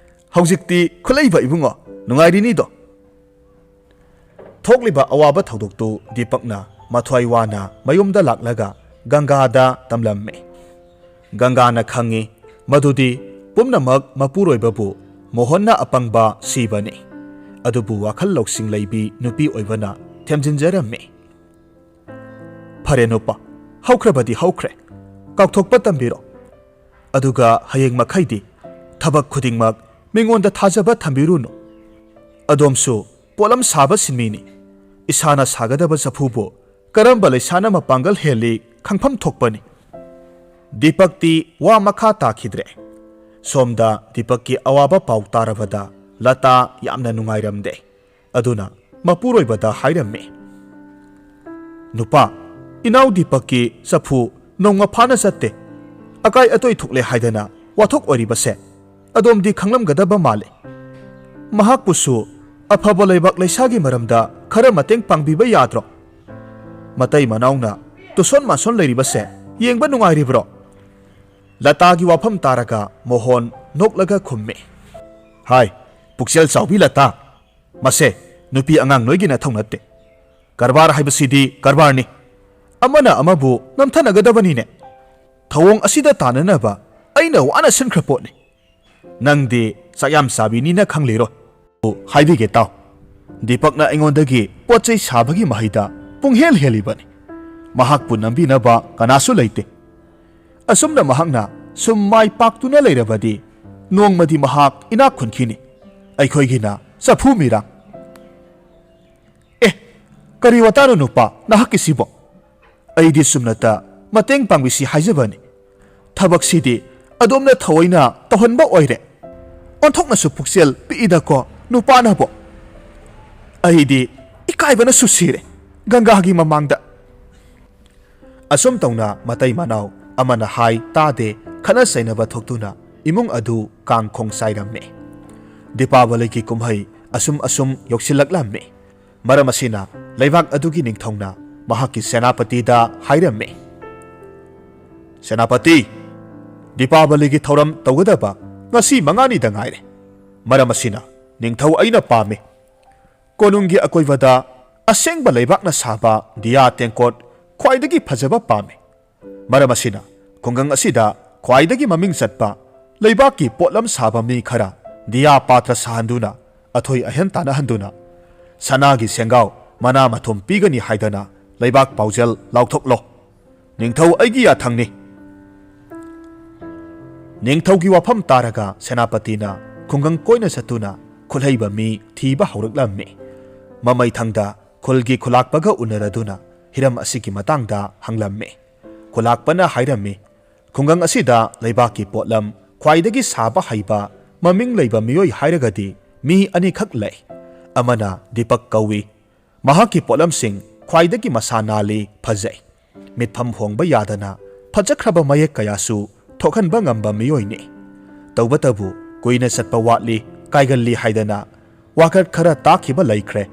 ꯍꯧꯖꯤꯛꯇꯤ ꯈꯨꯠꯂꯩꯕ ꯏꯕꯨꯡꯉꯣ, ꯅꯨꯡꯉꯥꯏꯔꯤꯅꯤꯗꯣ?" ꯊꯣꯛꯂꯤꯕ ꯑꯋꯥꯕ ꯊꯧꯗꯣꯛꯇꯨ ꯗꯤꯄꯛꯅ ꯃꯊ꯭ꯋꯥꯏ ꯋꯥꯅ ꯃꯌꯨꯝꯗ ꯂꯥꯛꯂꯒ ꯒꯪꯒꯥꯗ ꯇꯝꯂꯝꯃꯤ꯫ ꯒꯪꯒꯥꯅ ꯈꯪꯏ ꯃꯗꯨꯗꯤ ꯄꯨꯝꯅꯃꯛ ꯃꯄꯨꯔꯣꯏꯕꯕꯨ ꯃꯣꯍꯟꯅ ꯑꯄꯪꯕ ꯁꯤꯕꯅꯤ꯫ ꯑꯗꯨꯕꯨ ꯋꯥꯈꯜ ꯂꯧꯁꯤꯡ ꯂꯩꯕꯤ ꯅꯨꯄꯤ ꯑꯣꯏꯕꯅ ꯊꯦꯝꯖꯤꯟꯖꯔꯝꯃꯤ꯫ "ꯐꯔꯦ ꯅꯨꯄꯥ, ꯍꯧꯈ꯭ꯔꯕꯗꯤ ꯍꯧꯈ꯭ꯔꯦ꯫ ꯀꯥꯎꯊꯣꯛꯄ ꯇꯝꯕꯤꯔꯣ꯫ ꯑꯗꯨꯒ ꯍꯌꯦꯡ ꯃꯈꯩꯗꯤ ꯊꯕꯛ ꯈꯨꯗꯤꯡꯃꯛ ꯃꯤꯉꯣꯟꯗ ꯊꯥꯖꯕ ꯊꯝꯕꯤꯔꯨꯅꯨ꯫ ꯑꯗꯣꯝꯁꯨ ꯄꯣꯠꯂꯝ ꯁꯥꯕ ꯁꯤꯟꯃꯤꯅꯤ꯫ ꯏꯁꯥꯅ ꯁꯥꯒꯗꯕ ꯆꯐꯨꯕꯨ ꯀꯔꯝꯕ ꯂꯩꯁꯥꯅ ꯃꯄꯥꯡꯒꯜ ꯍꯦꯜꯂꯤ ꯈꯪꯐꯝ ꯊꯣꯛꯄꯅꯤ꯫" ꯗꯤꯄꯛꯇꯤ ꯋꯥ ꯃꯈꯥ ꯇꯥꯈꯤꯗ꯭ꯔꯦ꯫ ꯁꯣꯝꯗ ꯗꯤꯄꯛꯀꯤ ꯑꯋꯥꯕ ꯄꯥꯎ ꯇꯥꯔꯕꯗ ꯂꯇꯥ ꯌꯥꯝꯅ ꯅꯨꯡꯉꯥꯏꯔꯝꯗꯦ꯫ ꯑꯗꯨꯅ ꯃꯄꯨꯔꯣꯏꯕꯗ ꯍꯥꯏꯔꯝꯃꯤ, "ꯅꯨꯄꯥ, ꯏꯅꯥꯎ ꯗꯤꯄꯛꯀꯤ ꯆꯐꯨ ꯅꯣꯡꯃ ꯐꯥꯅ ꯆꯠꯇꯦ꯫ ꯑꯀꯥꯏ ꯑꯇꯣꯏ ꯊꯣꯛꯂꯦ ꯍꯥꯏꯗꯅ ꯋꯥꯊꯣꯛ ꯑꯣꯏꯔꯤꯕꯁꯦ ꯑꯗꯣꯝꯗꯤ ꯈꯪꯂꯝꯒꯗꯕ ꯃꯥꯜꯂꯤ꯫ ꯃꯍꯥꯛꯄꯨꯁꯨ ꯑꯐꯕ ꯂꯩꯕꯥꯛ ꯂꯩꯁꯥꯒꯤ ꯃꯔꯝꯗ ꯈꯔ ꯃꯇꯦꯡ ꯄꯥꯡꯕꯤꯕ ꯌꯥꯗ꯭ꯔꯣ? ꯃꯇꯩ ꯃꯅꯥꯎꯅ ꯇꯨꯁꯣꯟ ꯃꯥꯁꯣꯟ ꯂꯩꯔꯤꯕꯁꯦ ꯌꯦꯡꯕ ꯅꯨꯡꯉꯥꯏꯔꯤꯕ꯭ꯔꯣ? ꯂꯇꯥꯒꯤ ꯋꯥꯐꯝ ꯇꯥꯔꯒ ꯃꯣꯍꯣꯟ ꯅꯣꯛꯂꯒ ꯈꯨꯝꯃꯤ꯫ ꯍꯥꯏ, ꯄꯨꯛꯆꯦꯜ ꯆꯥꯎꯕꯤ ꯂꯇꯥ, ꯃꯁꯦ ꯅꯨꯄꯤ ꯑꯉꯥꯡ ꯅꯣꯏꯒꯤ ꯅꯊꯧ ꯅꯠꯇꯦ꯫ ꯀꯔꯕꯥꯔ ꯍꯥꯏꯕꯁꯤꯗꯤ ꯀꯔꯕꯥꯔꯅꯤ꯫ ꯑꯃꯅ ꯑꯃꯕꯨ ꯅꯝꯊꯅꯒꯗꯕꯅꯤꯅꯦ꯫ ꯊꯧꯑꯣꯡ ꯑꯁꯤꯗ ꯇꯥꯅꯅꯕ ꯑꯩꯅ ꯋꯥꯅ ꯁꯤꯟꯈ꯭ꯔ ꯄꯣꯠꯅꯤ꯫ ꯅꯪꯗꯤ ꯆꯥꯛ ꯌꯥꯝ ꯆꯥꯕꯤꯅꯤꯅ ꯈꯪꯂꯤꯔꯣ? ꯍꯥꯏꯕꯤꯒꯦ ꯇꯥꯎ꯫ ꯗꯤꯄꯛꯅ ꯑꯩꯉꯣꯟꯗꯒꯤ ꯄꯣꯠ ꯆꯩ ꯁꯥꯕꯒꯤ ꯃꯍꯩꯗ ꯄꯨꯡꯍꯦꯜ ꯍꯦꯜꯂꯤꯕꯅꯤ꯫ ꯃꯍꯥꯛꯄꯨ ꯅꯝꯕꯤꯅꯕ ꯀꯅꯥꯁꯨ ꯂꯩꯇꯦ꯫ ꯑꯁꯨꯝꯅ ꯃꯍꯥꯛꯅ ꯁꯨꯝ ꯃꯥꯏ ꯄꯥꯛꯇꯨꯅ ꯂꯩꯔꯕꯗꯤ ꯅꯣꯡꯃꯗꯤ ꯃꯍꯥꯛ ꯏꯅꯥꯛ ꯈꯨꯟꯈꯤꯅꯤ꯫ ꯑꯩꯈꯣꯏꯒꯤꯅ ꯆꯐꯨ ꯃꯤꯔꯥꯡ꯫ ꯑꯦ, ꯀꯔꯤ ꯋꯥꯇꯥꯅꯣ ꯅꯨꯄꯥ ꯅꯍꯥꯛꯀꯤꯁꯤꯕꯣ? ꯑꯩꯗꯤ ꯁꯨꯝꯅꯇ ꯃꯇꯦꯡ ꯄꯥꯡꯕꯤꯁꯤ ꯍꯥꯏꯖꯕꯅꯤ꯫ ꯊꯕꯛꯁꯤꯗꯤ ꯑꯗꯣꯝꯅ ꯊꯑꯣꯏꯅ ꯇꯧꯍꯟꯕ ꯑꯣꯏꯔꯦ꯫ ꯑꯣꯟꯊꯣꯛꯅꯁꯨ ꯄꯨꯛꯆꯦꯜ ꯄꯤꯛꯏꯗꯀꯣ ꯅꯨꯄꯥꯅꯕꯣ꯫ ꯑꯩꯗꯤ ꯏꯀꯥꯏꯕꯅꯁꯨ ꯁꯤꯔꯦ ꯒꯪꯒꯥꯒꯤ ꯃꯃꯥꯡꯗ꯫ ꯑꯁꯨꯝ ꯇꯧꯅ ꯃꯇꯩ ꯃꯅꯥꯎ ꯑꯃꯅ ꯍꯥꯏ ꯇꯥꯗꯦ, ꯈꯠꯅ ꯆꯩꯅꯕ ꯊꯣꯛꯇꯨꯅ ꯏꯃꯨꯡ ꯑꯗꯨ ꯀꯥꯡ ꯈꯣꯡ ꯆꯥꯏꯔꯝꯃꯤ꯫ ꯗꯤꯄꯥꯕꯂꯤꯒꯤ ꯀꯨꯝꯍꯩ ꯑꯁꯨꯝ ꯑꯁꯨꯝ ꯌꯧꯁꯤꯜꯂꯛꯂꯝꯃꯤ꯫ ꯃꯔꯝ ꯑꯁꯤꯅ ꯂꯩꯕꯥꯛ ꯑꯗꯨꯒꯤ ꯅꯤꯡꯊꯧꯅ ꯃꯍꯥꯛꯀꯤ ꯁꯦꯅꯥꯄꯇꯤꯗ ꯍꯥꯏꯔꯝꯃꯤ, "ꯁꯦꯅꯥꯄꯇꯤ, ꯗꯤꯄꯥꯕꯂꯤꯒꯤ ꯊꯧꯔꯝ ꯇꯧꯒꯗꯕ ꯉꯁꯤ ꯃꯉꯥꯅꯤꯗ ꯉꯥꯏꯔꯦ꯫ ꯃꯔꯝ ꯑꯁꯤꯅ ꯅꯤꯡꯊꯧ ꯑꯩꯅ ꯄꯥꯝꯃꯤ꯫ ꯀꯣꯅꯨꯡꯒꯤ ꯑꯀꯣꯏꯕꯗ ꯑꯁꯦꯡꯕ ꯂꯩꯕꯥꯛꯅ ꯁꯥꯕ ꯗꯤꯌꯥ ꯇꯦꯡꯀꯣꯠ ꯈ꯭ꯋꯥꯏꯗꯒꯤ ꯐꯖꯕ ꯄꯥꯝꯃꯤ꯫ ꯃꯔꯝ ꯑꯁꯤꯅ ꯈꯨꯡꯒꯪ ꯑꯁꯤꯗ ꯈ꯭ꯋꯥꯏꯗꯒꯤ ꯃꯃꯤꯡ ꯆꯠꯄ ꯂꯩꯕꯥꯛꯀꯤ ꯄꯣꯠꯂꯝ ꯁꯥꯕ ꯃꯤ ꯈꯔ ꯗꯤꯌꯥ ꯄꯥꯇ꯭ꯔ ꯁꯥꯍꯟꯗꯨꯅ ꯑꯊꯣꯏ ꯑꯍꯦꯟ ꯇꯥꯟꯅꯍꯟꯗꯨꯅ ꯁꯅꯥꯒꯤ ꯁꯦꯡꯒꯥꯎ ꯃꯅꯥ ꯃꯊꯨꯝ ꯄꯤꯒꯅꯤ ꯍꯥꯏꯗꯅ ꯂꯩꯕꯥꯛ ꯄꯥꯎꯖꯦꯜ ꯂꯥꯎꯊꯣꯛꯂꯣ꯫ ꯅꯤꯡꯊꯧ ꯑꯩꯒꯤ ꯌꯥꯊꯪꯅꯤ꯫" ꯅꯤꯡꯊꯧꯒꯤ ꯋꯥꯐꯝ ꯇꯥꯔꯒ ꯁꯦꯅꯥꯄꯇꯤꯅ ꯈꯨꯡꯒꯪ ꯀꯣꯏꯅ ꯆꯠꯇꯨꯅ ꯈꯨꯠꯍꯩꯕ ꯃꯤ ꯊꯤꯕ ꯍꯧꯔꯛꯂꯝꯃꯤ꯫ ꯃꯃꯩꯊꯪꯗ ꯈꯨꯜꯒꯤ ꯈꯨꯂꯥꯛꯄꯒ ꯎꯅꯔꯗꯨꯅ ꯍꯤꯔꯝ ꯑꯁꯤꯒꯤ ꯃꯇꯥꯡꯗ ꯍꯪꯂꯝꯃꯤ꯫ ꯈꯨꯂꯥꯛꯄꯅ ꯍꯥꯏꯔꯝꯃꯤ, "ꯈꯨꯡꯒꯪ ꯑꯁꯤꯗ ꯂꯩꯕꯥꯛꯀꯤ ꯄꯣꯠꯂꯝ ꯈ꯭ꯋꯥꯏꯗꯒꯤ ꯁꯥꯕ ꯍꯩꯕ ꯃꯃꯤꯡ ꯂꯩꯕ ꯃꯤꯑꯣꯏ ꯍꯥꯏꯔꯒꯗꯤ ꯃꯤ ꯑꯅꯤꯈꯛ ꯂꯩ꯫ ꯑꯃꯅ ꯗꯤꯄꯛ ꯀꯧꯏ꯫ ꯃꯍꯥꯛꯀꯤ ꯄꯣꯠꯂꯝꯁꯤꯡ ꯈ꯭ꯋꯥꯏꯗꯒꯤ ꯃꯁꯥ ꯅꯥꯜꯂꯤ, ꯐꯖꯩ꯫ ꯃꯤꯠꯐꯝ ꯍꯣꯡꯕ ꯌꯥꯗꯅ ꯐꯖꯈ꯭ꯔꯕ ꯃꯌꯦꯛ ꯀꯌꯥꯁꯨ ꯊꯣꯛꯍꯟꯕ ꯉꯝꯕ ꯃꯤꯑꯣꯏꯅꯤ꯫ ꯇꯧꯕꯇꯕꯨ ꯀꯨꯏꯅ ꯆꯠꯄ ꯋꯥꯠꯂꯤ, ꯀꯥꯏꯒꯜꯂꯤ ꯍꯥꯏꯗꯅ ꯋꯥꯀꯠ ꯈꯔ ꯇꯥꯈꯤꯕ ꯂꯩꯈ꯭ꯔꯦ꯫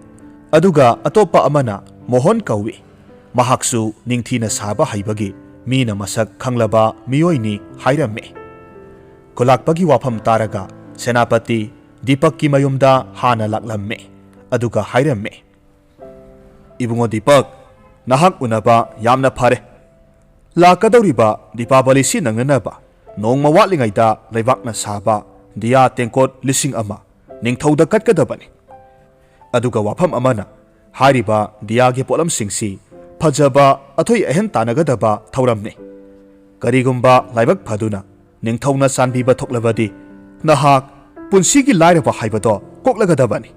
ꯑꯗꯨꯒ ꯑꯇꯣꯞꯄ ꯑꯃꯅ ꯃꯣꯍꯟ ꯀꯧꯏ꯫ ꯃꯍꯥꯛꯁꯨ ꯅꯤꯡꯊꯤꯅ ꯁꯥꯕ ꯍꯩꯕꯒꯤ ꯃꯤꯅ ꯃꯁꯛ ꯈꯪꯂꯕ ꯃꯤꯑꯣꯏꯅꯤ ꯍꯥꯏꯔꯝꯃꯤ꯫ ꯈꯨꯂꯥꯛꯄꯒꯤ ꯋꯥꯐꯝ ꯇꯥꯔꯒ ꯁꯦꯅꯥꯄꯇꯤ ꯗꯤꯄꯛꯀꯤ ꯃꯌꯨꯝꯗ ꯍꯥꯟꯅ ꯂꯥꯛꯂꯝꯃꯤ꯫ ꯑꯗꯨꯒ ꯍꯥꯏꯔꯝꯃꯤ, "ꯏꯕꯨꯡꯉꯣ ꯗꯤꯄꯛ, ꯅꯍꯥꯛ ꯎꯅꯕ ꯌꯥꯝꯅ ꯐꯔꯦ꯫ ꯂꯥꯛꯀꯗꯧꯔꯤꯕ ꯗꯤꯄꯥꯕꯂꯤꯁꯤ ꯅꯪꯅꯅꯕ ꯅꯣꯡꯃ ꯋꯥꯠꯂꯤꯉꯩꯗ ꯂꯩꯕꯥꯛꯅ ꯁꯥꯕ ꯗꯤꯌꯥ ꯇꯦꯡꯀꯣꯠ ꯂꯤꯁꯤꯡ ꯑꯃ ꯅꯤꯡꯊꯧꯗ ꯀꯠꯀꯗꯕꯅꯤ꯫ ꯑꯗꯨꯒ ꯋꯥꯐꯝ ꯑꯃꯅ, ꯍꯥꯏꯔꯤꯕ ꯗꯤꯌꯥꯒꯤ ꯄꯣꯠꯂꯝꯁꯤꯡꯁꯤ ꯐꯖꯕ, ꯑꯊꯣꯏ ꯑꯍꯦꯟ ꯇꯥꯟꯅꯒꯗꯕ ꯊꯧꯔꯝꯅꯤ꯫ ꯀꯔꯤꯒꯨꯝꯕ ꯂꯥꯏꯕꯛ ꯐꯗꯨꯅ ꯅꯤꯡꯊꯧꯅ ꯆꯥꯟꯕꯤꯕ ꯊꯣꯛꯂꯕꯗꯤ ꯅꯍꯥꯛ ꯄꯨꯟꯁꯤꯒꯤ ꯂꯥꯏꯔꯕ ꯍꯥꯏꯕꯗꯣ ꯀꯣꯛꯂꯒꯗꯕꯅꯤ꯫"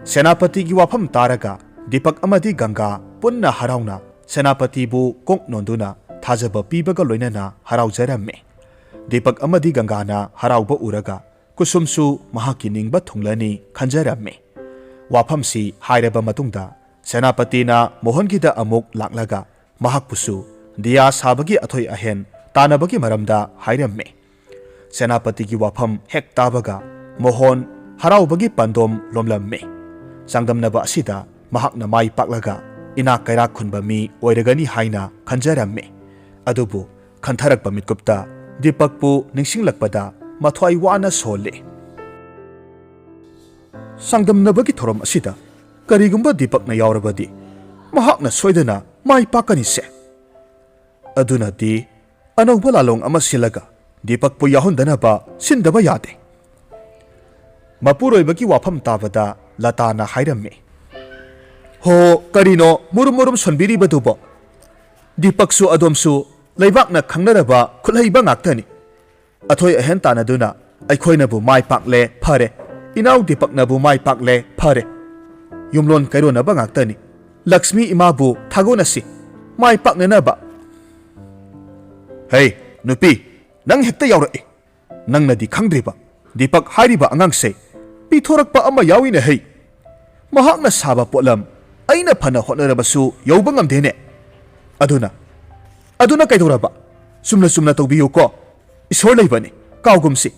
ꯁꯦꯅꯥꯄꯇꯤꯒꯤ ꯋꯥꯐꯝ ꯇꯥꯔꯒ ꯗꯤꯄꯛ ꯑꯃꯗꯤ ꯒꯪꯒꯥ ꯄꯨꯟꯅ ꯍꯔꯥꯎꯅ ꯁꯦꯅꯥꯄꯇꯤꯕꯨ ꯀꯣꯛ ꯅꯣꯟꯗꯨꯅ ꯊꯥꯖꯕ ꯄꯤꯕꯒ ꯂꯣꯏꯅꯅ ꯍꯔꯥꯎꯖꯔꯝꯃꯤ꯫ ꯗꯤꯄꯛ ꯑꯃꯗꯤ ꯒꯪꯒꯥꯅ ꯍꯔꯥꯎꯕ ꯎꯔꯒ ꯀꯨꯁꯨꯝꯁꯨ ꯃꯍꯥꯛꯀꯤ ꯅꯤꯡꯕ ꯊꯨꯡꯂꯅꯤ ꯈꯟꯖꯔꯝꯃꯤ꯫ ꯋꯥꯐꯝꯁꯤ ꯍꯥꯏꯔꯕ ꯃꯇꯨꯡꯗ ꯁꯦꯅꯥꯄꯇꯤꯅ ꯃꯣꯍꯟꯒꯤꯗ ꯑꯃꯨꯛ ꯂꯥꯛꯂꯒ ꯃꯍꯥꯛꯄꯨꯁꯨ ꯗꯤꯌꯥ ꯁꯥꯕꯒꯤ ꯑꯊꯣꯏ ꯑꯍꯦꯟ ꯇꯥꯟꯅꯕꯒꯤ ꯃꯔꯝꯗ ꯍꯥꯏꯔꯝꯃꯤ꯫ ꯁꯦꯅꯥꯄꯇꯤꯒꯤ ꯋꯥꯐꯝ ꯍꯦꯛ ꯇꯥꯕꯒ ꯃꯣꯍꯟ ꯍꯔꯥꯎꯕꯒꯤ ꯄꯥꯟꯗꯣꯝ ꯂꯣꯝꯂꯝꯃꯤ꯫ ꯆꯥꯡꯗꯝꯅꯕ ꯑꯁꯤꯗ ꯃꯍꯥꯛꯅ ꯃꯥꯏ ꯄꯥꯛꯂꯒ ꯏꯅꯥꯛ ꯀꯩꯔꯥꯛ ꯈꯨꯟꯕ ꯃꯤ ꯑꯣꯏꯔꯒꯅꯤ ꯍꯥꯏꯅ ꯈꯟꯖꯔꯝꯃꯤ꯫ ꯑꯗꯨꯕꯨ ꯈꯟꯊꯔꯛꯄ ꯃꯤꯠꯀꯨꯞꯇ ꯗꯤꯄꯛꯄꯨ ꯅꯤꯡꯁꯤꯡꯂꯛꯄꯗ ꯃꯊ꯭ꯋꯥꯏ ꯋꯥꯅ ꯁꯣꯜꯂꯤ꯫ ꯆꯥꯡꯗꯝꯅꯕꯒꯤ ꯊꯧꯔꯝ ꯑꯁꯤꯗ ꯀꯔꯤꯒꯨꯝꯕ ꯗꯤꯄꯛꯅ ꯌꯥꯎꯔꯕꯗꯤ ꯃꯍꯥꯛꯅ ꯁꯣꯏꯗꯅ ꯃꯥꯏ ꯄꯥꯛꯀꯅꯤꯁꯦ꯫ ꯑꯗꯨꯅꯗꯤ ꯑꯅꯧꯕ ꯂꯥꯂꯣꯡ ꯑꯃ ꯁꯤꯜꯂꯒ ꯗꯤꯄꯛꯄꯨ ꯌꯥꯎꯍꯟꯗꯅꯕ ꯁꯤꯟꯗꯕ ꯌꯥꯗꯦ꯫ ꯃꯄꯨꯔꯣꯏꯕꯒꯤ ꯋꯥꯐꯝ ꯇꯥꯕꯗ ꯂꯇꯥꯅ ꯍꯥꯏꯔꯝꯃꯤ, "ꯍꯣ, ꯀꯔꯤꯅꯣ ꯃꯨꯔꯨꯝ ꯃꯨꯔꯨꯝ ꯁꯣꯟꯕꯤꯔꯤꯕꯗꯨꯕꯣ? ꯗꯤꯄꯛꯁꯨ ꯑꯗꯣꯝꯁꯨ ꯂꯩꯕꯥꯛꯅ ꯈꯪꯅꯔꯕ ꯈꯨꯠꯍꯩꯕ ꯉꯥꯛꯇꯅꯤ꯫ ꯑꯊꯣꯏ ꯑꯍꯦꯟ ꯇꯥꯟꯅꯗꯨꯅ ꯑꯩꯈꯣꯏꯅꯕꯨ ꯃꯥꯏ ꯄꯥꯛꯂꯦ ꯐꯔꯦ, ꯏꯅꯥꯎ ꯗꯤꯄꯛꯅꯕꯨ ꯃꯥꯏ ꯄꯥꯛꯂꯦ ꯐꯔꯦ꯫ ꯌꯨꯝꯂꯣꯟ ꯀꯩꯔꯣꯟꯅꯕ ꯉꯥꯛꯇꯅꯤ꯫ ꯂꯛꯁꯃꯤ ꯏꯃꯥꯕꯨ ꯊꯥꯒꯣꯅꯁꯤ, ꯃꯥꯏ ꯄꯥꯛꯅꯅꯕ꯫" "ꯍꯩ, ꯅꯨꯄꯤ, ꯅꯪ ꯍꯦꯛꯇ ꯌꯥꯎꯔꯛꯏ꯫ ꯅꯪꯅꯗꯤ ꯈꯪꯗ꯭ꯔꯤꯕ, ꯗꯤꯄꯛ ꯍꯥꯏꯔꯤꯕ ꯑꯉꯥꯡꯁꯦ ꯄꯤꯊꯣꯔꯛꯄ ꯑꯃ ꯌꯥꯎꯏꯅꯦ ꯍꯩ꯫ ꯃꯍꯥꯛꯅ ꯁꯥꯕ ꯄꯣꯠꯂꯝ ꯑꯩꯅ ꯐꯅ ꯍꯣꯠꯅꯔꯕꯁꯨ ꯌꯧꯕ ꯉꯝꯗꯦꯅꯦ꯫ ꯑꯗꯨꯅ, ꯑꯗꯨꯅ ꯀꯩꯗꯧꯔꯕ? ꯆꯨꯝꯅ ꯆꯨꯝꯅ ꯇꯧꯕꯤꯌꯨꯀꯣ꯫ ꯏꯁꯣꯔ ꯂꯩꯕꯅꯤ, ꯀꯥꯎꯒꯨꯝꯁꯤ꯫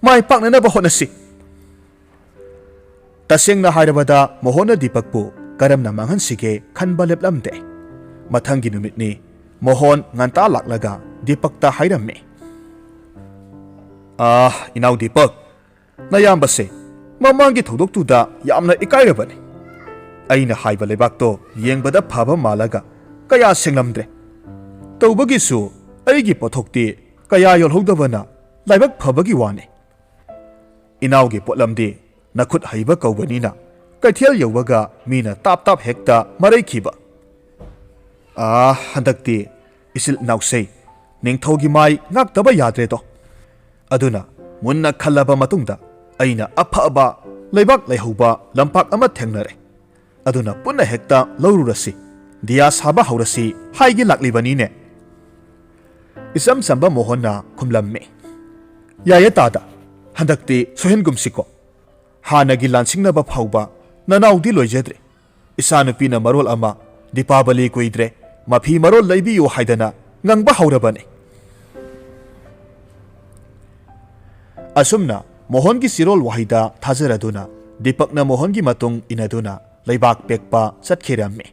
ꯃꯥꯏ ꯄꯥꯛꯅꯅꯕ ꯍꯣꯠꯅꯁꯤ꯫" ꯇꯁꯦꯡꯅ ꯍꯥꯏꯔꯕꯗ, ꯃꯣꯍꯣꯟꯅ ꯗꯤꯄꯛꯄꯨ ꯀꯔꯝꯅ ꯃꯥꯡꯍꯟꯁꯤꯒꯦ ꯈꯟꯕ ꯂꯦꯞꯂꯝꯗꯦ꯫ ꯃꯊꯪꯒꯤ ꯅꯨꯃꯤꯠꯅꯤ꯫ ꯃꯣꯍꯣꯟ ꯉꯟꯇꯥ ꯂꯥꯛꯂꯒ ꯗꯤꯄꯛꯇ ꯍꯥꯏꯔꯝꯃꯤ, "ꯑꯥ, ꯏꯅꯥꯎ ꯗꯤꯄꯛ, ꯅꯌꯥꯝꯕꯁꯦ ꯃꯃꯥꯡꯒꯤ ꯊꯧꯗꯣꯛꯇꯨꯗ ꯌꯥꯝꯅ ꯏꯀꯥꯏꯔꯕꯅꯤ꯫ ꯑꯩꯅ ꯍꯥꯏꯕ ꯂꯩꯕꯥꯛꯇꯣ ꯌꯦꯡꯕꯗ ꯐꯕ ꯃꯥꯜꯂꯒ ꯀꯌꯥ ꯁꯦꯡꯂꯝꯗ꯭ꯔꯦ꯫ ꯇꯧꯕꯒꯤꯁꯨ ꯑꯩꯒꯤ ꯄꯣꯠꯊꯣꯛꯇꯤ ꯀꯌꯥ ꯌꯣꯜꯍꯧꯗꯕꯅ ꯂꯥꯏꯕꯛ ꯐꯕꯒꯤ ꯋꯥꯅꯤ꯫ ꯏꯅꯥꯎꯒꯤ ꯄꯣꯠꯂꯝꯗꯤ ꯅꯈꯨꯠ ꯍꯩꯕ ꯀꯧꯕꯅꯤꯅ ꯀꯩꯊꯦꯜ ꯌꯧꯕꯒ ꯃꯤꯅ ꯇꯥꯞ ꯇꯥꯞ ꯍꯦꯛꯇ ꯃꯔꯩꯈꯤꯕ꯫ ꯑꯥ, ꯍꯟꯗꯛꯇꯤ ꯏꯆꯤꯜ ꯏꯅꯥꯎꯁꯦ ꯅꯤꯡꯊꯧꯒꯤ ꯃꯥꯏ ꯉꯥꯛꯇꯕ ꯌꯥꯗ꯭ꯔꯦꯗꯣ꯫ ꯑꯗꯨꯅ ꯃꯨꯟꯅ ꯈꯜꯂꯕ ꯃꯇꯨꯡꯗ ꯑꯩꯅ ꯑꯐꯕ ꯂꯩꯕꯥꯛ ꯂꯩꯍꯧꯕ ꯂꯝꯄꯥꯛ ꯑꯃ ꯊꯦꯡꯅꯔꯦ꯫ ꯑꯗꯨꯅ ꯄꯨꯟꯅ ꯍꯦꯛꯇ ꯂꯧꯔꯨꯔꯁꯤ, ꯗꯤꯌꯥ ꯁꯥꯕ ꯍꯧꯔꯁꯤ ꯍꯥꯏꯒꯦ ꯂꯥꯛꯂꯤꯕꯅꯤꯅꯦ꯫" ꯏꯆꯝ ꯆꯝꯕ ꯃꯣꯍꯟꯅ ꯈꯨꯝꯂꯝꯃꯤ, "ꯌꯥꯏꯌꯦ ꯇꯥꯗ, ꯍꯟꯗꯛꯇꯤ ꯁꯣꯏꯍꯟꯒꯨꯝꯁꯤꯀꯣ꯫ ꯍꯥꯟꯅꯒꯤ ꯂꯥꯟꯁꯤꯡꯅꯕ ꯐꯥꯎꯕ ꯅꯅꯥꯎꯗꯤ ꯂꯣꯏꯖꯗ꯭ꯔꯦ꯫ ꯏꯆꯥꯅꯨꯄꯤꯅ ꯃꯔꯣꯜ ꯑꯃ, ꯗꯤꯄꯥꯕꯂꯤ ꯀꯨꯏꯗ꯭ꯔꯦ, ꯃꯐꯤ ꯃꯔꯣꯜ ꯂꯩꯕꯤꯌꯨ ꯍꯥꯏꯗꯅ ꯉꯪꯕ ꯍꯧꯔꯕꯅꯤ꯫" ꯑꯁꯨꯝꯅ ꯃꯣꯍꯟꯒꯤ ꯆꯤꯔꯣꯜ ꯋꯥꯍꯩꯗ ꯊꯥꯖꯔꯗꯨꯅ ꯗꯤꯄꯛꯅ ꯃꯣꯍꯟꯒꯤ ꯃꯇꯨꯡ ꯏꯟꯅꯗꯨꯅ ꯂꯩꯕꯥꯛ ꯄꯦꯛꯄ ꯆꯠꯈꯤꯔꯝꯃꯤ꯫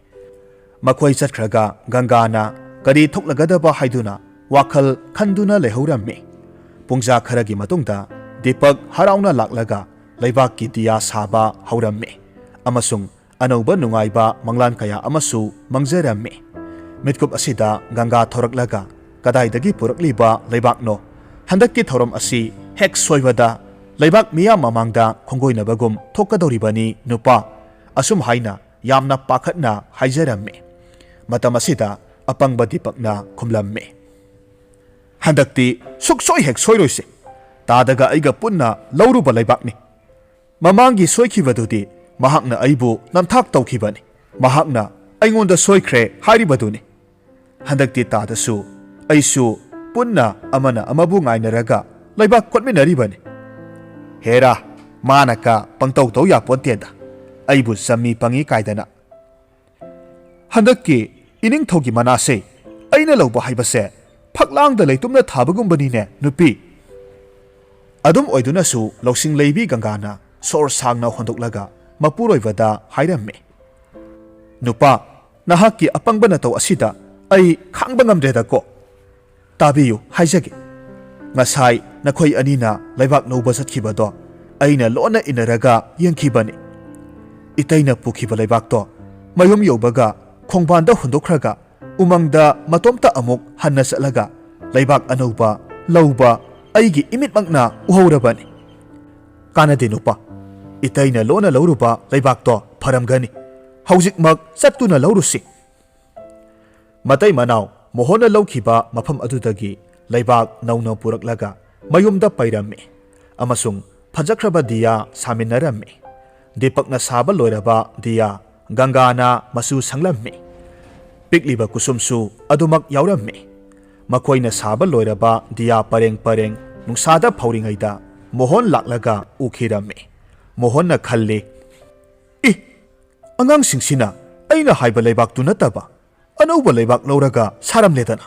ꯃꯈꯣꯏ ꯆꯠꯈ꯭ꯔꯒ ꯒꯪꯒꯥꯅ ꯀꯔꯤ ꯊꯣꯛꯂꯒꯗꯕ ꯍꯥꯏꯗꯨꯅ ꯋꯥꯈꯜ ꯈꯟꯗꯨꯅ ꯂꯩꯍꯧꯔꯝꯃꯤ꯫ ꯄꯨꯡꯖꯥ ꯈꯔꯒꯤ ꯃꯇꯨꯡꯗ ꯗꯤꯄꯛ ꯍꯔꯥꯎꯅ ꯂꯥꯛꯂꯒ ꯂꯩꯕꯥꯛꯀꯤ ꯗꯤꯌꯥ ꯁꯥꯕ ꯍꯧꯔꯝꯃꯤ ꯑꯃꯁꯨꯡ ꯑꯅꯧꯕ ꯅꯨꯡꯉꯥꯏꯕ ꯃꯪꯂꯥꯟ ꯀꯌꯥ ꯑꯃꯁꯨ ꯃꯪꯖꯔꯝꯃꯤ꯫ ꯃꯤꯠꯀꯨꯞ ꯑꯁꯤꯗ ꯒꯪꯒꯥ ꯊꯣꯔꯛꯂꯒ ꯀꯗꯥꯏꯗꯒꯤ ꯄꯨꯔꯛꯂꯤꯕ ꯂꯩꯕꯥꯛꯅꯣ? ꯍꯟꯗꯛꯀꯤ ꯊꯧꯔꯝ ꯑꯁꯤ ꯍꯦꯛ ꯁꯣꯏꯕꯗ ꯂꯩꯕꯥꯛ ꯃꯤꯌꯥꯝ ꯃꯃꯥꯡꯗ ꯈꯣꯡꯒꯣꯏꯅꯕꯒꯨꯝ ꯊꯣꯛꯀꯗꯧꯔꯤꯕꯅꯤ ꯅꯨꯄꯥ꯫ ꯑꯁꯨꯝ ꯍꯥꯏꯅ ꯌꯥꯝꯅ ꯄꯥꯈꯠꯅ ꯍꯥꯏꯖꯔꯝꯃꯤ꯫ ꯃꯇꯝ ꯑꯁꯤꯗ ꯑꯄꯪꯕ ꯗꯤꯄꯛꯅ ꯈꯨꯝꯂꯝꯃꯤ, "ꯍꯟꯗꯛꯇꯤ ꯁꯨꯛꯁꯣꯏ ꯍꯦꯛ ꯁꯣꯏꯔꯣꯏꯁꯦ꯫ ꯇꯥꯗꯒ ꯑꯩꯒ ꯄꯨꯟꯅ ꯂꯧꯔꯨꯕ ꯂꯩꯕꯥꯛꯅꯤ꯫ ꯃꯃꯥꯡꯒꯤ ꯁꯣꯏꯈꯤꯕꯗꯨꯗꯤ ꯃꯍꯥꯛꯅ ꯑꯩꯕꯨ ꯅꯝꯊꯥꯛ ꯇꯧꯈꯤꯕꯅꯤ꯫ ꯃꯍꯥꯛꯅ ꯑꯩꯉꯣꯟꯗ ꯁꯣꯏꯈ꯭ꯔꯦ ꯍꯥꯏꯔꯤꯕꯗꯨꯅꯤ꯫ ꯍꯟꯗꯛꯇꯤ ꯇꯥꯗꯁꯨ ꯑꯩꯁꯨ ꯄꯨꯟꯅ ꯑꯃꯅ ꯑꯃꯕꯨ ꯉꯥꯏꯅꯔꯒ ꯂꯩꯕꯥꯛ ꯀꯣꯠꯃꯤꯟꯅꯔꯤꯕꯅꯤ꯫ ꯍꯦꯔꯥ, ꯃꯥꯅ ꯀ ꯄꯪꯇꯧ ꯇꯧ ꯌꯥꯄꯣꯟꯇꯦꯗ, ꯑꯩꯕꯨ ꯆꯝꯃꯤ ꯄꯪꯉꯤ ꯀꯥꯏꯗꯅ꯫ ꯍꯟꯗꯛꯀꯤ ꯏꯅꯤꯡꯊꯧꯒꯤ ꯃꯅꯥꯁꯦ ꯑꯩꯅ ꯂꯧꯕ ꯍꯥꯏꯕꯁꯦ ꯐꯛꯂꯥꯡꯗ ꯂꯩꯇꯨꯝꯅ ꯊꯥꯕꯒꯨꯝꯕꯅꯤꯅꯦ ꯅꯨꯄꯤ꯫" ꯑꯗꯨꯝ ꯑꯣꯏꯗꯨꯅꯁꯨ ꯂꯧꯁꯤꯡ ꯂꯩꯕꯤ ꯒꯪꯒꯥꯅ ꯁꯣꯔ ꯁꯥꯡꯅ ꯍꯣꯟꯗꯣꯛꯂꯒ ꯃꯄꯨꯔꯣꯏꯕꯗ ꯍꯥꯏꯔꯝꯃꯤ, "ꯅꯨꯄꯥ, ꯅꯍꯥꯛꯀꯤ ꯑꯄꯪꯕ ꯅꯇꯧ ꯑꯁꯤꯗ ꯑꯩ ꯈꯥꯡꯕ ꯉꯝꯗ꯭ꯔꯦꯗꯀꯣ꯫ ꯇꯥꯕꯤꯌꯨ ꯍꯥꯏꯖꯒꯦ꯫ ꯉꯁꯥꯏ ꯅꯈꯣꯏ ꯑꯅꯤꯅ ꯂꯩꯕꯥꯛ ꯂꯧꯕ ꯆꯠꯈꯤꯕꯗꯣ ꯑꯩꯅ ꯂꯣꯟꯅ ꯏꯟꯅꯔꯒ ꯌꯦꯡꯈꯤꯕꯅꯤ꯫ ꯏꯇꯩꯅ ꯄꯨꯈꯤꯕ ꯂꯩꯕꯥꯛꯇꯣ ꯃꯌꯨꯝ ꯌꯧꯕꯒ ꯈꯣꯡꯕꯥꯟꯗ ꯍꯨꯟꯗꯣꯛꯈ꯭ꯔꯒ ꯎꯃꯪꯗ ꯃꯇꯣꯝꯇ ꯑꯃꯨꯛ ꯍꯟꯅ ꯆꯠꯂꯒ ꯂꯩꯕꯥꯛ ꯑꯅꯧꯕ ꯂꯧꯕ ꯑꯩꯒꯤ ꯏꯃꯤꯠꯃꯛꯅ ꯎꯍꯧꯔꯕꯅꯤ꯫ ꯀꯥꯟꯅꯗꯦ ꯅꯨꯄꯥ, ꯏꯇꯩꯅ ꯂꯣꯟꯅ ꯂꯧꯔꯨꯕ ꯂꯩꯕꯥꯛꯇꯣ ꯐꯔꯝꯒꯅꯤ꯫ ꯍꯧꯖꯤꯛꯃꯛ ꯆꯠꯇꯨꯅ ꯂꯧꯔꯨꯁꯤ꯫" ꯃꯇꯩ ꯃꯅꯥꯎ ꯃꯣꯍꯣꯟꯅ ꯂꯧꯈꯤꯕ ꯃꯐꯝ ꯑꯗꯨꯗꯒꯤ ꯂꯩꯕꯥꯛ ꯅꯧꯅ ꯄꯨꯔꯛꯂꯒ ꯃꯌꯨꯝꯗ ꯄꯩꯔꯝꯃꯤ ꯑꯃꯁꯨꯡ ꯐꯖꯈ꯭ꯔꯕ ꯗꯤꯌꯥ ꯁꯥꯃꯤꯟꯅꯔꯝꯃꯤ꯫ ꯗꯤꯄꯛꯅ ꯁꯥꯕ ꯂꯣꯏꯔꯕ ꯗꯤꯌꯥ ꯒꯪꯒꯥꯅ ꯃꯆꯨ ꯁꯪꯂꯝꯃꯤ꯫ ꯄꯤꯛꯂꯤꯕ ꯀꯨꯁꯨꯝꯁꯨ ꯑꯗꯨꯃꯛ ꯌꯥꯎꯔꯝꯃꯤ꯫ ꯃꯈꯣꯏꯅ ꯁꯥꯕ ꯂꯣꯏꯔꯕ ꯗꯤꯌꯥ ꯄꯔꯦꯡ ꯄꯔꯦꯡ ꯅꯨꯡꯁꯥꯗ ꯐꯧꯔꯤꯉꯩꯗ ꯃꯣꯍꯣꯟ ꯂꯥꯛꯂꯒ ꯎꯈꯤꯔꯝꯃꯤ꯫ ꯃꯣꯍꯣꯟꯅ ꯈꯜꯂꯤ, "ꯏ, ꯑꯉꯥꯡꯁꯤꯡꯁꯤꯅ ꯑꯩꯅ ꯍꯥꯏꯕ ꯂꯩꯕꯥꯛꯇꯨ ꯅꯠꯇꯕ ꯑꯅꯧꯕ ꯂꯩꯕꯥꯛ ꯂꯧꯔꯒ ꯁꯥꯔꯝꯂꯦꯗꯅ꯫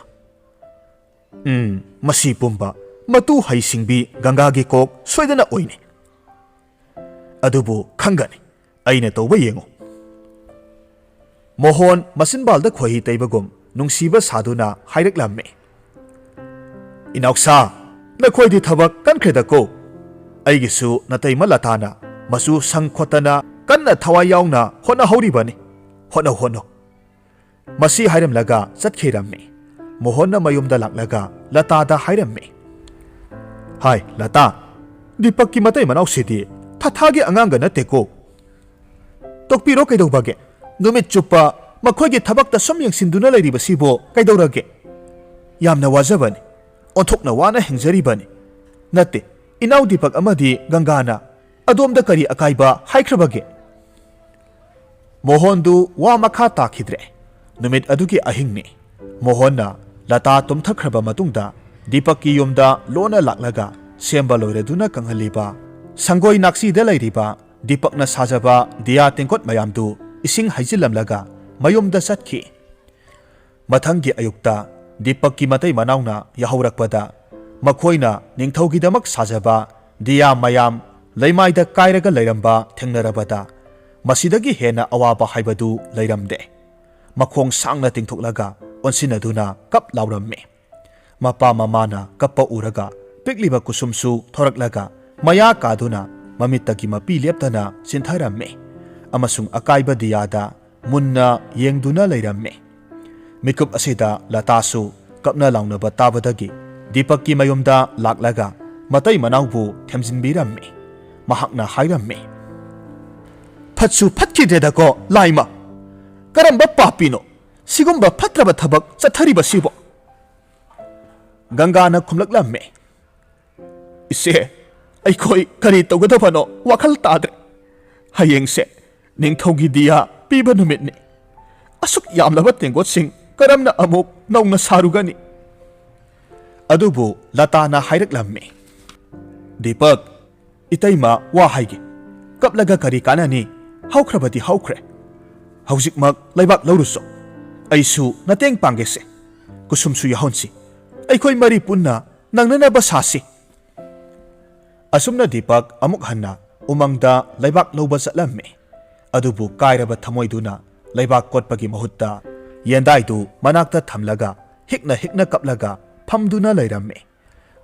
ꯎꯝ, ꯃꯁꯤ ꯄꯨꯝꯕ ꯃꯇꯨ ꯍꯩꯁꯤꯡꯕꯤ ꯒꯪꯒꯥꯒꯤ ꯀꯣꯛ ꯁꯣꯏꯗꯅ ꯑꯣꯏꯅꯤ꯫ ꯑꯗꯨꯕꯨ ꯈꯪꯒꯅꯤ, ꯑꯩꯅ ꯇꯧꯕ ꯌꯦꯡꯉꯨ꯫" ꯃꯣꯍꯣꯟ ꯃꯆꯤꯟꯕꯥꯜꯗ ꯈꯣꯏꯍꯤ ꯇꯩꯕꯒꯨꯝ ꯅꯨꯡꯁꯤꯕ ꯁꯥꯗꯨꯅ ꯍꯥꯏꯔꯛꯂꯝꯃꯤ, "ꯏꯅꯥꯎꯁꯥ, ꯅꯈꯣꯏꯗꯤ ꯊꯕꯛ ꯀꯟꯈ꯭ꯔꯦꯗꯀꯣ꯫ ꯑꯩꯒꯤꯁꯨ ꯅꯇꯩꯃ ꯂꯇꯥꯅ ꯃꯆꯨ ꯁꯪ ꯈꯣꯠꯇꯅ ꯀꯟꯅ ꯊꯋꯥꯏ ꯌꯥꯎꯅ ꯍꯣꯠꯅꯍꯧꯔꯤꯕꯅꯤ꯫ ꯍꯣꯠꯅꯧ, ꯍꯣꯠꯅꯧ꯫" ꯃꯁꯤ ꯍꯥꯏꯔꯝꯂꯒ ꯆꯠꯈꯤꯔꯝꯃꯤ꯫ ꯃꯣꯍꯣꯟꯅ ꯃꯌꯨꯝꯗ ꯂꯥꯛꯂꯒ ꯂꯇꯥꯗ ꯍꯥꯏꯔꯝꯃꯤ, "ꯍꯥꯏ ꯂꯇꯥ, ꯗꯤꯄꯛꯀꯤ ꯃꯇꯩ ꯃꯅꯥꯎꯁꯤꯗꯤ ꯊꯥꯊꯥꯒꯤ ꯑꯉꯥꯡꯒ ꯅꯠꯇꯦꯀꯣ꯫ ꯇꯣꯛꯄꯤꯔꯣ ꯀꯩꯗꯧꯕꯒꯦ? ꯅꯨꯃꯤꯠ ꯆꯨꯞꯄ ꯃꯈꯣꯏꯒꯤ ꯊꯕꯛꯇ ꯁꯨꯝ ꯌꯦꯡꯁꯤꯟꯗꯨꯅ ꯂꯩꯔꯤꯕꯁꯤꯕꯨ ꯀꯩꯗꯧꯔꯒꯦ? ꯌꯥꯝꯅ ꯋꯥꯖꯕꯅꯤ꯫ ꯑꯣꯟꯊꯣꯛꯅ ꯋꯥꯅ ꯍꯤꯡꯖꯔꯤꯕꯅꯤ꯫ ꯅꯠꯇꯦ, ꯏꯅꯥꯎ ꯗꯤꯄꯛ ꯑꯃꯗꯤ ꯒꯪꯒꯥꯅ ꯑꯗꯣꯝꯗ ꯀꯔꯤ ꯑꯀꯥꯏꯕ ꯍꯥꯏꯈ꯭ꯔꯕꯒꯦ?" ꯃꯣꯍꯣꯟꯗꯨ ꯋꯥ ꯃꯈꯥ ꯇꯥꯈꯤꯗ꯭ꯔꯦ꯫ ꯅꯨꯃꯤꯠ ꯑꯗꯨꯒꯤ ꯑꯍꯤꯡꯅꯤ꯫ ꯃꯣꯍꯣꯟꯅ ꯂꯇꯥ ꯇꯨꯝꯊꯈ꯭ꯔꯕ ꯃꯇꯨꯡꯗ ꯗꯤꯄꯛꯀꯤ ꯌꯨꯝꯗ ꯂꯣꯟꯅ ꯂꯥꯛꯂꯒ ꯁꯦꯝꯕ ꯂꯣꯏꯔꯗꯨꯅ ꯀꯪꯍꯜꯂꯤꯕ ꯁꯪꯒꯣꯏ ꯅꯥꯛꯁꯤꯗ ꯂꯩꯔꯤꯕ ꯗꯤꯄꯛꯅ ꯁꯥꯖꯕ ꯗꯤꯌꯥ ꯇꯦꯡꯀꯣꯠ ꯃꯌꯥꯝꯗꯨ ꯏꯁꯤꯡ ꯍꯩꯖꯤꯜꯂꯝꯂꯒ ꯃꯌꯨꯝꯗ ꯆꯠꯈꯤ꯫ ꯃꯊꯪꯒꯤ ꯑꯌꯨꯛꯇ ꯗꯤꯄꯛꯀꯤ ꯃꯇꯩ ꯃꯅꯥꯎꯅ ꯌꯥꯍꯧꯔꯛꯄꯗ ꯃꯈꯣꯏꯅ ꯅꯤꯡꯊꯧꯒꯤꯗꯃꯛ ꯁꯥꯖꯕ ꯗꯤꯌꯥ ꯃꯌꯥꯝ ꯂꯩꯃꯥꯏꯗ ꯀꯥꯏꯔꯒ ꯂꯩꯔꯝꯕ ꯊꯦꯡꯅꯔꯕꯗ ꯃꯁꯤꯗꯒꯤ ꯍꯦꯟꯅ ꯑꯋꯥꯕ ꯍꯥꯏꯕꯗꯨ ꯂꯩꯔꯝꯗꯦ꯫ ꯃꯈꯣꯡ ꯁꯥꯡꯅ ꯇꯤꯡꯊꯣꯛꯂꯒ ꯑꯣꯟꯁꯤꯟꯅꯗꯨꯅ ꯀꯞ ꯂꯥꯎꯔꯝꯃꯤ꯫ ꯃꯄꯥ ꯃꯃꯥꯅ ꯀꯞꯄ ꯎꯔꯒ ꯄꯤꯛꯂꯤꯕ ꯀꯨꯁꯨꯝꯁꯨ ꯊꯣꯔꯛꯂꯒ ꯃꯌꯥ ꯀꯥꯗꯨꯅ ꯃꯃꯤꯠꯇꯒꯤ ꯃꯄꯤ ꯂꯦꯞꯇꯅ ꯆꯤꯟꯊꯔꯝꯃꯤ ꯑꯃꯁꯨꯡ ꯑꯀꯥꯏꯕ ꯗꯤꯌꯥꯗ ꯃꯨꯟꯅ ꯌꯦꯡꯗꯨꯅ ꯂꯩꯔꯝꯃꯤ꯫ ꯃꯤꯀꯨꯞ ꯑꯁꯤꯗ ꯂꯇꯥꯁꯨ ꯀꯞꯅ ꯂꯥꯎꯅꯕ ꯇꯥꯕꯗꯒꯤ ꯗꯤꯄꯛꯀꯤ ꯃꯌꯨꯝꯗ ꯂꯥꯛꯂꯒ ꯃꯇꯩ ꯃꯅꯥꯎꯕꯨ ꯊꯦꯝꯖꯤꯟꯕꯤꯔꯝꯃꯤ꯫ ꯃꯍꯥꯛꯅ ꯍꯥꯏꯔꯝꯃꯤ, "ꯐꯠꯁꯨ ꯐꯠꯈꯤꯗ꯭ꯔꯦꯗꯀꯣ ꯂꯥꯏꯃ꯫ ꯀꯔꯝꯕ ꯄꯥꯄꯤꯅꯣ ꯁꯤꯒꯨꯝꯕ ꯐꯠꯇ꯭ꯔꯕ ꯊꯕꯛ ꯆꯠꯊꯔꯤꯕꯁꯤꯕꯣ?" ꯒꯪꯒꯥꯅ ꯈꯨꯝꯂꯛꯂꯝꯃꯤ, "ꯏꯆꯦ, ꯑꯩꯈꯣꯏ ꯀꯔꯤ ꯇꯧꯒꯗꯕꯅꯣ ꯋꯥꯈꯜ ꯇꯥꯗ꯭ꯔꯦ꯫ ꯍꯌꯦꯡꯁꯦ ꯅꯤꯡꯊꯧꯒꯤ ꯗꯤꯌꯥ ꯄꯤꯕ ꯅꯨꯃꯤꯠꯅꯤ꯫ ꯑꯁꯨꯛ ꯌꯥꯝꯂꯕ ꯇꯦꯡꯀꯣꯠꯁꯤꯡ ꯀꯔꯝꯅ ꯑꯃꯨꯛ ꯅꯧꯅ ꯁꯥꯔꯨꯒꯅꯤ?" ꯑꯗꯨꯕꯨ ꯂꯇꯥꯅ ꯍꯥꯏꯔꯛꯂꯝꯃꯤ, "ꯗꯤꯄꯛ, ꯏꯇꯩꯃ ꯋꯥ ꯍꯥꯏꯒꯦ꯫ ꯀꯞꯂꯒ ꯀꯔꯤ ꯀꯥꯟꯅꯅꯤ? ꯍꯧꯈ꯭ꯔꯕꯗꯤ ꯍꯧꯈ꯭ꯔꯦ꯫ ꯍꯧꯖꯤꯛꯃꯛ ꯂꯩꯕꯥꯛ ꯂꯧꯔꯨꯆꯣ꯫ ꯑꯩꯁꯨ ꯃꯇꯦꯡ ꯄꯥꯡꯒꯦꯁꯦ꯫ ꯀꯨꯁꯨꯝꯁꯨ ꯌꯥꯎꯍꯟꯁꯤ꯫ ꯑꯩꯈꯣꯏ ꯃꯔꯤ ꯄꯨꯟꯅ ꯅꯪꯅꯅꯕ ꯁꯥꯁꯤ꯫" ꯑꯁꯨꯝꯅ ꯗꯤꯄꯛ ꯑꯃꯨꯛ ꯍꯟꯅ ꯎꯃꯪꯗ ꯂꯩꯕꯥꯛ ꯂꯧꯕ ꯆꯠꯂꯝꯃꯤ꯫ ꯑꯗꯨꯕꯨ ꯀꯥꯏꯔꯕ ꯊꯃꯣꯏꯗꯨꯅ ꯂꯩꯕꯥꯛ ꯀꯣꯠꯄꯒꯤ ꯃꯍꯨꯠꯇ ꯌꯦꯟꯗꯥꯏꯗꯨ ꯃꯅꯥꯛꯇ ꯊꯝꯂꯒ ꯍꯤꯛꯅ ꯍꯤꯛꯅ ꯀꯞꯂꯒ ꯐꯝꯗꯨꯅ ꯂꯩꯔꯝꯃꯤ꯫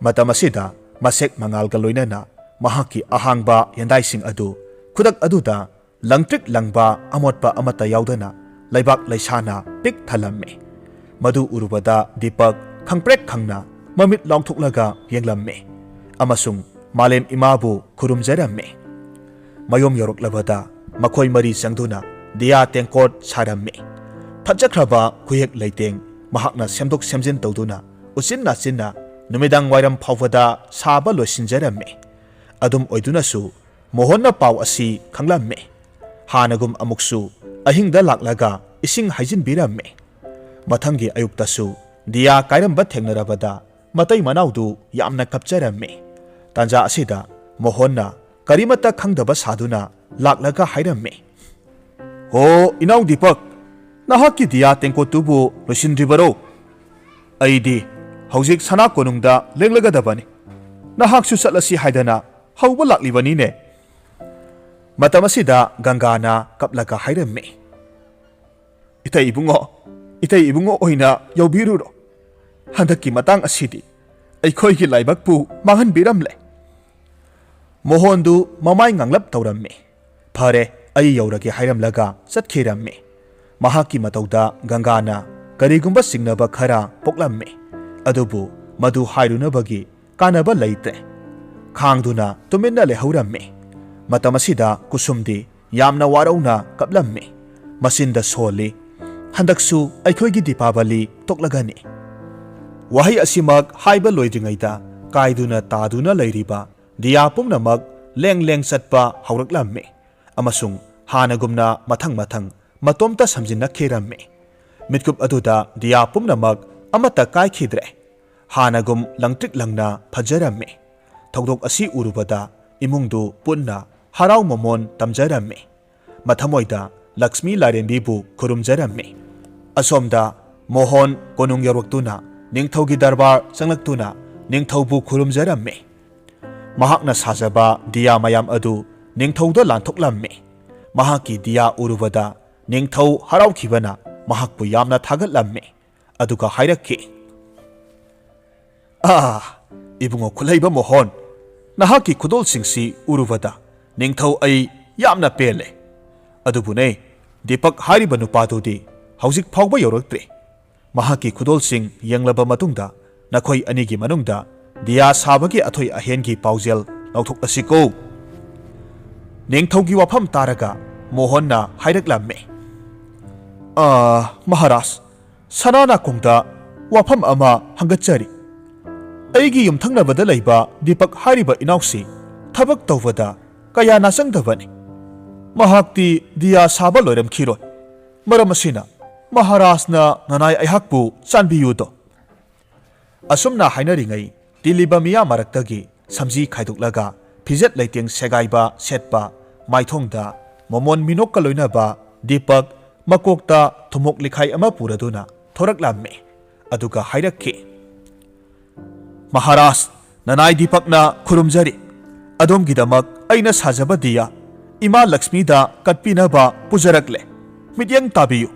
ꯃꯇꯝ ꯑꯁꯤꯗ ꯃꯁꯦꯛ ꯃꯉꯥꯜꯒ ꯂꯣꯏꯅꯅ ꯃꯍꯥꯛꯀꯤ ꯑꯍꯥꯡꯕ ꯌꯦꯟꯗꯥꯏꯁꯤꯡ ꯑꯗꯨ ꯈꯨꯗꯛ ꯑꯗꯨꯗ ꯂꯪꯇ꯭ꯔꯤꯛ ꯂꯪꯕ ꯑꯃꯣꯠꯄ ꯑꯃꯠꯇ ꯌꯥꯎꯗꯅ ꯂꯩꯕꯥꯛ ꯂꯩꯁꯥꯅ ꯄꯤꯛ ꯊꯜꯂꯝꯃꯤ꯫ ꯃꯗꯨ ꯎꯔꯨꯕꯗ ꯗꯤꯄꯛ ꯈꯪꯄ꯭ꯔꯦꯛ ꯈꯪꯅ ꯃꯃꯤꯠ ꯂꯥꯎꯊꯣꯛꯂꯒ ꯌꯦꯡꯂꯝꯃꯤ ꯑꯃꯁꯨꯡ ꯃꯥꯂꯦꯝ ꯏꯃꯥꯕꯨ ꯈꯨꯔꯨꯝꯖꯔꯝꯃꯤ꯫ ꯃꯌꯨꯝ ꯌꯧꯔꯛꯂꯕꯗ ꯃꯈꯣꯏ ꯃꯔꯤ ꯆꯪꯗꯨꯅ ꯗꯤꯌꯥ ꯇꯦꯡꯀꯣꯠ ꯁꯥꯔꯝꯃꯤ꯫ ꯐꯖꯈ꯭ꯔꯕ ꯈꯨꯌꯦꯛ ꯂꯩꯇꯦꯡ ꯃꯍꯥꯛꯅ ꯁꯦꯝꯗꯣꯛ ꯁꯦꯝꯖꯤꯟ ꯇꯧꯗꯨꯅ ꯎꯆꯤꯟ ꯅꯥꯆꯤꯟꯅ ꯅꯨꯃꯤꯗꯥꯡ ꯋꯥꯏꯔꯝ ꯐꯥꯎꯕꯗ ꯁꯥꯕ ꯂꯣꯏꯁꯤꯟꯖꯔꯝꯃꯤ꯫ ꯑꯗꯨꯝ ꯑꯣꯏꯗꯨꯅꯁꯨ ꯃꯣꯍꯟꯅ ꯄꯥꯎ ꯑꯁꯤ ꯈꯪꯂꯝꯃꯤ꯫ ꯍꯥꯟꯅꯒꯨꯝ ꯑꯃꯨꯛꯁꯨ ꯑꯍꯤꯡꯗ ꯂꯥꯛꯂꯒ ꯏꯁꯤꯡ ꯍꯩꯖꯤꯟꯕꯤꯔꯝꯃꯤ꯫ ꯃꯊꯪꯒꯤ ꯑꯌꯨꯛꯇꯁꯨ ꯗꯤꯌꯥ ꯀꯥꯏꯔꯝꯕ ꯊꯦꯡꯅꯔꯕꯗ ꯃꯇꯩ ꯃꯅꯥꯎꯗꯨ ꯌꯥꯝꯅ ꯀꯞꯆꯔꯝꯃꯤ꯫ ꯇꯥꯟꯖꯥ ꯑꯁꯤꯗ ꯃꯣꯍꯟꯅ ꯀꯔꯤꯃꯠꯇ ꯈꯪꯗꯕ ꯁꯥꯗꯨꯅ ꯂꯥꯛꯂꯒ ꯍꯥꯏꯔꯝꯃꯤ, "ꯍꯣ, ꯏꯅꯥꯎ ꯗꯤꯄꯛ, ꯅꯍꯥꯛꯀꯤ ꯗꯤꯌꯥ ꯇꯦꯡꯀꯣꯠꯇꯨꯕꯨ ꯂꯣꯏꯁꯤꯟꯗ꯭ꯔꯤꯕꯔꯣ? ꯑꯩꯗꯤ ꯍꯧꯖꯤꯛ ꯁꯅꯥ ꯀꯣꯅꯨꯡꯗ ꯂꯦꯡꯂꯒꯗꯕꯅꯤ꯫ ꯅꯍꯥꯛꯁꯨ ꯆꯠꯂꯁꯤ ꯍꯥꯏꯗꯅ ꯍꯧꯕ ꯂꯥꯛꯂꯤꯕꯅꯤꯅꯦ꯫ ꯃꯇꯝ ꯑꯁꯤꯗ ꯒꯪꯒꯥꯅ ꯀꯞꯂꯒ ꯍꯥꯏꯔꯝꯃꯤ, "ꯏꯇꯩ ꯏꯕꯨꯡꯉꯣ, ꯏꯇꯩ ꯏꯕꯨꯡꯉꯣ ꯑꯣꯏꯅ ꯌꯧꯕꯤꯔꯨꯔꯣ꯫ ꯍꯟꯗꯛꯀꯤ ꯃꯇꯥꯡ ꯑꯁꯤꯗꯤ ꯑꯩꯈꯣꯏꯒꯤ ꯂꯥꯏꯕꯛꯄꯨ ꯃꯥꯡꯍꯟꯕꯤꯔꯝꯂꯦ"꯫ ꯃꯣꯍꯣꯟꯗꯨ ꯃꯃꯥꯏ ꯉꯥꯡꯂꯞ ꯇꯧꯔꯝꯃꯤ꯫ "ꯐꯔꯦ, ꯑꯩ ꯌꯧꯔꯒꯦ" ꯍꯥꯏꯔꯝꯂꯒ ꯆꯠꯈꯤꯔꯝꯃꯤ꯫ ꯃꯍꯥꯛꯀꯤ ꯃꯇꯧꯗ ꯒꯪꯒꯥꯅ ꯀꯔꯤꯒꯨꯝꯕ ꯆꯤꯡꯅꯕ ꯈꯔ ꯄꯣꯛꯂꯝꯃꯤ꯫ ꯑꯗꯨꯕꯨ ꯃꯗꯨ ꯍꯥꯏꯔꯨꯅꯕꯒꯤ ꯀꯥꯟꯅꯕ ꯂꯩꯇ꯭ꯔꯦ꯫ ꯈꯥꯡꯗꯨꯅ ꯇꯨꯃꯤꯟꯅ ꯂꯩꯍꯧꯔꯝꯃꯤ꯫ ꯃꯇꯝ ꯑꯁꯤꯗ ꯀꯨꯁꯨꯝꯗꯤ ꯌꯥꯝꯅ ꯋꯥꯔꯧꯅ ꯀꯞꯂꯝꯃꯤ꯫ ꯃꯆꯤꯟꯗ ꯁꯣꯜꯂꯤ, "ꯍꯟꯗꯛꯁꯨ ꯑꯩꯈꯣꯏꯒꯤ ꯗꯤꯄꯥꯕꯂꯤ ꯇꯣꯛꯂꯒꯅꯤ"꯫ ꯋꯥꯍꯩ ꯑꯁꯤꯃꯛ ꯍꯥꯏꯕ ꯂꯣꯏꯗ꯭ꯔꯤꯉꯩꯗ ꯀꯥꯏꯗꯨꯅ ꯇꯥꯗꯨꯅ ꯂꯩꯔꯤꯕ ꯗꯤꯌꯥ ꯄꯨꯝꯅꯃꯛ ꯂꯦꯡ ꯂꯦꯡ ꯆꯠꯄ ꯍꯧꯔꯛꯂꯝꯃꯤ ꯑꯃꯁꯨꯡ ꯍꯥꯟꯅꯒꯨꯝꯅ ꯃꯊꯪ ꯃꯊꯪ ꯃꯇꯣꯝꯇ ꯁꯝꯖꯤꯟꯅꯈꯤꯔꯝꯃꯤ꯫ ꯃꯤꯠꯀꯨꯞ ꯑꯗꯨꯗ ꯗꯤꯌꯥ ꯄꯨꯝꯅꯃꯛ ꯑꯃꯠꯇ ꯀꯥꯏꯈꯤꯗ꯭ꯔꯦ꯫ ꯍꯥꯟꯅꯒꯨꯝ ꯂꯪꯇ꯭ꯔꯤꯛ ꯂꯪꯅ ꯐꯖꯔꯝꯃꯤ꯫ ꯊꯧꯗꯣꯛ ꯑꯁꯤ ꯎꯔꯨꯕꯗ ꯏꯃꯨꯡꯗꯨ ꯄꯨꯟꯅ ꯍꯔꯥꯎ ꯃꯃꯣꯟ ꯇꯝꯖꯔꯝꯃꯤ꯫ ꯃꯊꯃꯣꯏꯗ ꯂꯛꯁꯃꯤ ꯂꯥꯏꯔꯦꯝꯕꯤꯕꯨ ꯈꯨꯔꯨꯝꯖꯔꯝꯃꯤ꯫ ꯑꯁꯣꯝꯗ ꯃꯣꯍꯣꯟ ꯀꯣꯅꯨꯡ ꯌꯧꯔꯛꯇꯨꯅ ꯅꯤꯡꯊꯧꯒꯤ ꯗꯔꯕꯥꯔ ꯆꯪꯂꯛꯇꯨꯅ ꯅꯤꯡꯊꯧꯕꯨ ꯈꯨꯔꯨꯝꯖꯔꯝꯃꯤ꯫ ꯃꯍꯥꯛꯅ ꯁꯥꯖꯕ ꯗꯤꯌꯥ ꯃꯌꯥꯝ ꯑꯗꯨ ꯅꯤꯡꯊꯧꯗ ꯂꯥꯟꯊꯣꯛꯂꯝꯃꯤ꯫ ꯃꯍꯥꯛꯀꯤ ꯗꯤꯌꯥ ꯎꯔꯨꯕꯗ ꯅꯤꯡꯊꯧ ꯍꯔꯥꯎꯈꯤꯕꯅ ꯃꯍꯥꯛꯄꯨ ꯌꯥꯝꯅ ꯊꯥꯒꯠꯂꯝꯃꯤ꯫ ꯑꯗꯨꯒ ꯍꯥꯏꯔꯛꯈꯤ, "ꯑꯥ, ꯏꯕꯨꯡꯉꯣ ꯈꯨꯠꯍꯩꯕ ꯃꯣꯍꯣꯟ, ꯅꯍꯥꯛꯀꯤ ꯈꯨꯗꯣꯜꯁꯤꯡꯁꯤ ꯎꯔꯨꯕꯗ ꯅꯤꯡꯊꯧ ꯑꯩ ꯌꯥꯝꯅ ꯄꯦꯜꯂꯦ꯫ ꯑꯗꯨꯕꯨꯅꯦ, ꯗꯤꯄꯛ ꯍꯥꯏꯔꯤꯕ ꯅꯨꯄꯥꯗꯨꯗꯤ ꯍꯧꯖꯤꯛ ꯐꯥꯎꯕ ꯌꯧꯔꯛꯇ꯭ꯔꯤ꯫ ꯃꯍꯥꯛꯀꯤ ꯈꯨꯗꯣꯜꯁꯤꯡ ꯌꯦꯡꯂꯕ ꯃꯇꯨꯡꯗ ꯅꯈꯣꯏ ꯑꯅꯤꯒꯤ ꯃꯅꯨꯡꯗ ꯗꯤꯌꯥ ꯁꯥꯕꯒꯤ ꯑꯊꯣꯏ ꯑꯍꯦꯟꯒꯤ ꯄꯥꯎꯖꯦꯜ ꯂꯧꯊꯣꯛꯂꯁꯤꯀꯣ"꯫ ꯅꯤꯡꯊꯧꯒꯤ ꯋꯥꯐꯝ ꯇꯥꯔꯒ ꯃꯣꯍꯣꯟꯅ ꯍꯥꯏꯔꯛꯂꯝꯃꯤ, "ꯑꯥ, ꯃꯍꯥꯔꯥꯖ, ꯁꯅꯥ ꯅꯥꯀꯣꯡꯗ ꯋꯥꯐꯝ ꯑꯃ ꯍꯪꯒꯠꯆꯔꯤ꯫ ꯑꯩꯒꯤ ꯌꯨꯝꯊꯪꯅꯕꯗ ꯂꯩꯕ ꯗꯤꯄꯛ ꯍꯥꯏꯔꯤꯕ ꯏꯅꯥꯎꯁꯤ ꯊꯕꯛ ꯇꯧꯕꯗ ꯀꯌꯥ ꯅꯥꯆꯪꯗꯕꯅꯤ꯫ ꯃꯍꯥꯛꯇꯤ ꯗꯤꯌꯥ ꯁꯥꯕ ꯂꯣꯏꯔꯝꯈꯤꯔꯣꯏ꯫ ꯃꯔꯝ ꯑꯁꯤꯅ ꯃꯍꯥꯔꯥꯖꯅ ꯅꯅꯥꯏ ꯑꯩꯍꯥꯛꯄꯨ ꯆꯥꯟꯕꯤꯌꯨꯗꯣ"꯫ ꯑꯁꯨꯝꯅ ꯍꯥꯏꯅꯔꯤꯉꯩ, ꯇꯤꯜꯂꯤꯕ ꯃꯤꯌꯥꯝ ꯃꯔꯛꯇꯒꯤ ꯁꯝꯖꯤ ꯈꯥꯏꯗꯣꯛꯂꯒ ꯐꯤꯖꯦꯠ ꯂꯩꯇꯦꯡ ꯁꯦꯒꯥꯏꯕ ꯁꯦꯠꯄ, ꯃꯥꯏꯊꯣꯡꯗ ꯃꯣꯃꯣꯟ ꯃꯤꯅꯣꯛꯀ ꯂꯣꯏꯅꯕ ꯗꯤꯄꯛ, ꯃꯀꯣꯛꯇ ꯊꯨꯝꯃꯣꯛ ꯂꯤꯈꯥꯏ ꯑꯃ ꯄꯨꯔꯗꯨꯅ ꯊꯣꯔꯛꯂꯝꯃꯤ꯫ ꯑꯗꯨꯒ ꯍꯥꯏꯔꯛꯈꯤ, "ꯃꯍꯥꯔꯥꯖ, ꯅꯅꯥꯏ ꯗꯤꯄꯛꯅ ꯈꯨꯔꯨꯝꯖꯔꯤ꯫ ꯑꯗꯣꯝꯒꯤꯗꯃꯛ ꯑꯩꯅ ꯁꯥꯖꯕ ꯗꯤꯌꯥ ꯏꯃꯥ ꯂꯛꯁꯃꯤꯗ ꯀꯠꯄꯤꯅꯕ ꯄꯨꯖꯔꯛꯂꯦ꯫ ꯃꯤꯠꯌꯦꯡ ꯇꯥꯕꯤꯌꯨ꯫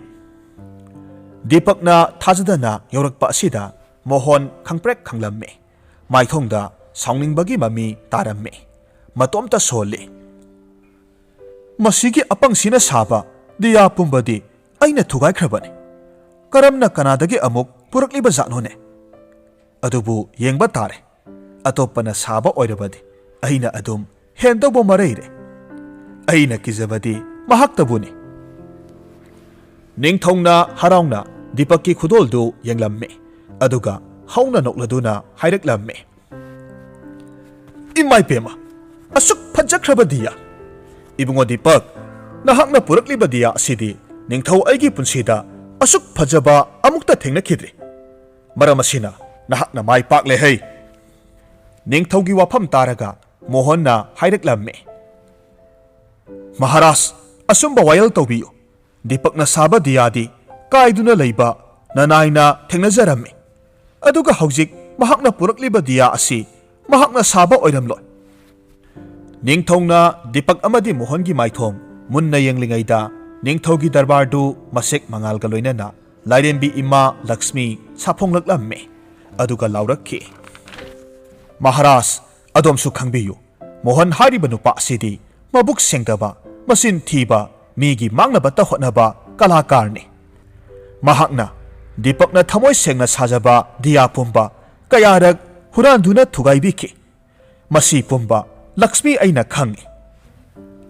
ꯗꯤꯄꯛꯅ ꯊꯥꯖꯗꯅ ꯌꯧꯔꯛꯄ ꯑꯁꯤꯗ ꯃꯣꯍꯟ ꯈꯪꯄ꯭ꯔꯦꯛ ꯈꯪꯂꯝꯃꯤ꯫ ꯃꯥꯏꯊꯣꯡꯗ ꯁꯥꯎꯅꯤꯡꯕꯒꯤ ꯃꯃꯤ ꯇꯥꯔꯝꯃꯤ꯫ ꯃꯇꯣꯝꯇ ꯁꯣꯜꯂꯤ꯫ "ꯃꯁꯤꯒꯤ ꯑꯄꯪꯁꯤꯅ ꯁꯥꯕ ꯗꯤꯌꯥ ꯄꯨꯝꯕꯗꯤ ꯑꯩꯅ ꯊꯨꯒꯥꯏꯈ꯭ꯔꯕꯅꯤ꯫ ꯀꯔꯝꯅ ꯀꯅꯥꯗꯒꯤ ꯑꯃꯨꯛ ꯄꯨꯔꯛꯂꯤꯕ ꯖꯥꯠꯅꯣꯅꯦ? ꯑꯗꯨꯕꯨ ꯌꯦꯡꯕ ꯇꯥꯔꯦ꯫ ꯑꯇꯣꯞꯄꯅ ꯁꯥꯕ ꯑꯣꯏꯔꯕꯗꯤ ꯑꯩꯅ ꯑꯗꯨꯝ ꯍꯦꯟꯗꯧꯕ ꯃꯔꯩꯔꯦ꯫ ꯑꯩꯅ ꯀꯤꯖꯕꯗꯤ ꯃꯍꯥꯛꯇꯕꯨꯅꯤ꯫" ꯅꯤꯡꯊꯧꯅ ꯍꯔꯥꯎꯅ ꯗꯤꯄꯛꯀꯤ ꯈꯨꯗꯣꯜꯗꯨ ꯌꯦꯡꯂꯝꯃꯤ, ꯑꯗꯨꯒ ꯍꯧꯅ ꯅꯣꯛꯂꯗꯨꯅ ꯍꯥꯏꯔꯛꯂꯝꯃꯤ, "ꯏꯃꯥꯏ ꯄꯦꯝꯃ, ꯑꯁꯨꯛ ꯐꯖꯈ꯭ꯔꯕ ꯗꯤꯌꯥ! ꯏꯕꯨꯡꯉꯣ ꯗꯤꯄꯛ, ꯅꯍꯥꯛꯅ ꯄꯨꯔꯛꯂꯤꯕ ꯗꯤꯌꯥ ꯑꯁꯤꯗꯤ ꯅꯤꯡꯊꯧ ꯑꯩꯒꯤ ꯄꯨꯟꯁꯤꯗ ꯑꯁꯨꯛ ꯐꯖꯕ ꯑꯃꯨꯛꯇ ꯊꯦꯡꯅꯈꯤꯗ꯭ꯔꯤ꯫ ꯃꯔꯝ ꯑꯁꯤꯅ ꯅꯍꯥꯛꯅ ꯃꯥꯏ ꯄꯥꯛꯂꯦ ꯍꯩ!" ꯅꯤꯡꯊꯧꯒꯤ ꯋꯥꯐꯝ ꯇꯥꯔꯒ ꯃꯣꯍꯟꯅ ꯍꯥꯏꯔꯛꯂꯝꯃꯤ, "ꯃꯍꯥꯔꯥꯖ, ꯑꯆꯨꯝꯕ ꯋꯥꯌꯦꯜ ꯇꯧꯕꯤꯌꯨ꯫ ꯗꯤꯄꯛꯅ ꯁꯥꯕ ꯗꯤꯌꯥꯗꯤ ꯀꯥꯏꯗꯨꯅ ꯂꯩꯕ ꯅꯅꯥꯏꯅ ꯊꯦꯡꯅꯖꯔꯝꯃꯤ꯫ ꯑꯗꯨꯒ ꯍꯧꯖꯤꯛ ꯃꯍꯥꯛꯅ ꯄꯨꯔꯛꯂꯤꯕ ꯗꯤꯌꯥ ꯑꯁꯤ ꯃꯍꯥꯛꯅ ꯁꯥꯕ ꯑꯣꯏꯔꯝꯂꯣꯏ꯫" ꯅꯤꯡꯊꯧꯅ ꯗꯤꯄꯛ ꯑꯃꯗꯤ ꯃꯣꯍꯟꯒꯤ ꯃꯥꯏꯊꯣꯡ ꯃꯨꯟꯅ ꯌꯦꯡꯂꯤꯉꯩꯗ ꯅꯤꯡꯊꯧꯒꯤ ꯗꯔꯕꯥꯔꯗꯨ ꯃꯁꯦꯛ ꯃꯉꯥꯜꯒ ꯂꯣꯏꯅꯅ ꯂꯥꯏꯔꯦꯝꯕꯤ ꯏꯃꯥ ꯂꯛꯁꯃꯤ ꯁꯥꯐꯣꯡꯂꯛꯂꯝꯃꯤ, ꯑꯗꯨꯒ ꯂꯥꯎꯔꯛꯈꯤ, "ꯃꯍꯥꯔꯥꯖ, ꯑꯗꯣꯝꯁꯨ ꯈꯪꯕꯤꯌꯨ, ꯃꯣꯍꯟ ꯍꯥꯏꯔꯤꯕ ꯅꯨꯄꯥ ꯑꯁꯤꯗꯤ ꯃꯕꯨꯛ ꯁꯦꯡꯗꯕ, ꯃꯆꯤꯟ ꯊꯤꯕ, ꯃꯤꯒꯤ ꯃꯥꯡꯅꯕꯇ ꯍꯣꯠꯅꯕ ꯀꯂꯥꯀꯥꯔꯅꯤ꯫ ꯃꯍꯥꯛꯅ ꯗꯤꯄꯛꯅ ꯊꯃꯣꯏ ꯁꯦꯡꯅ ꯁꯥꯖꯕ ꯗꯤꯌꯥ ꯄꯨꯝꯕ ꯀꯌꯥꯔꯛ ꯍꯨꯔꯥꯟꯗꯨꯅ ꯊꯨꯒꯥꯏꯕꯤꯈꯤ꯫ ꯃꯁꯤ ꯄꯨꯝꯕ ꯂꯛꯁꯃꯤ ꯑꯩꯅ ꯈꯪꯏ꯫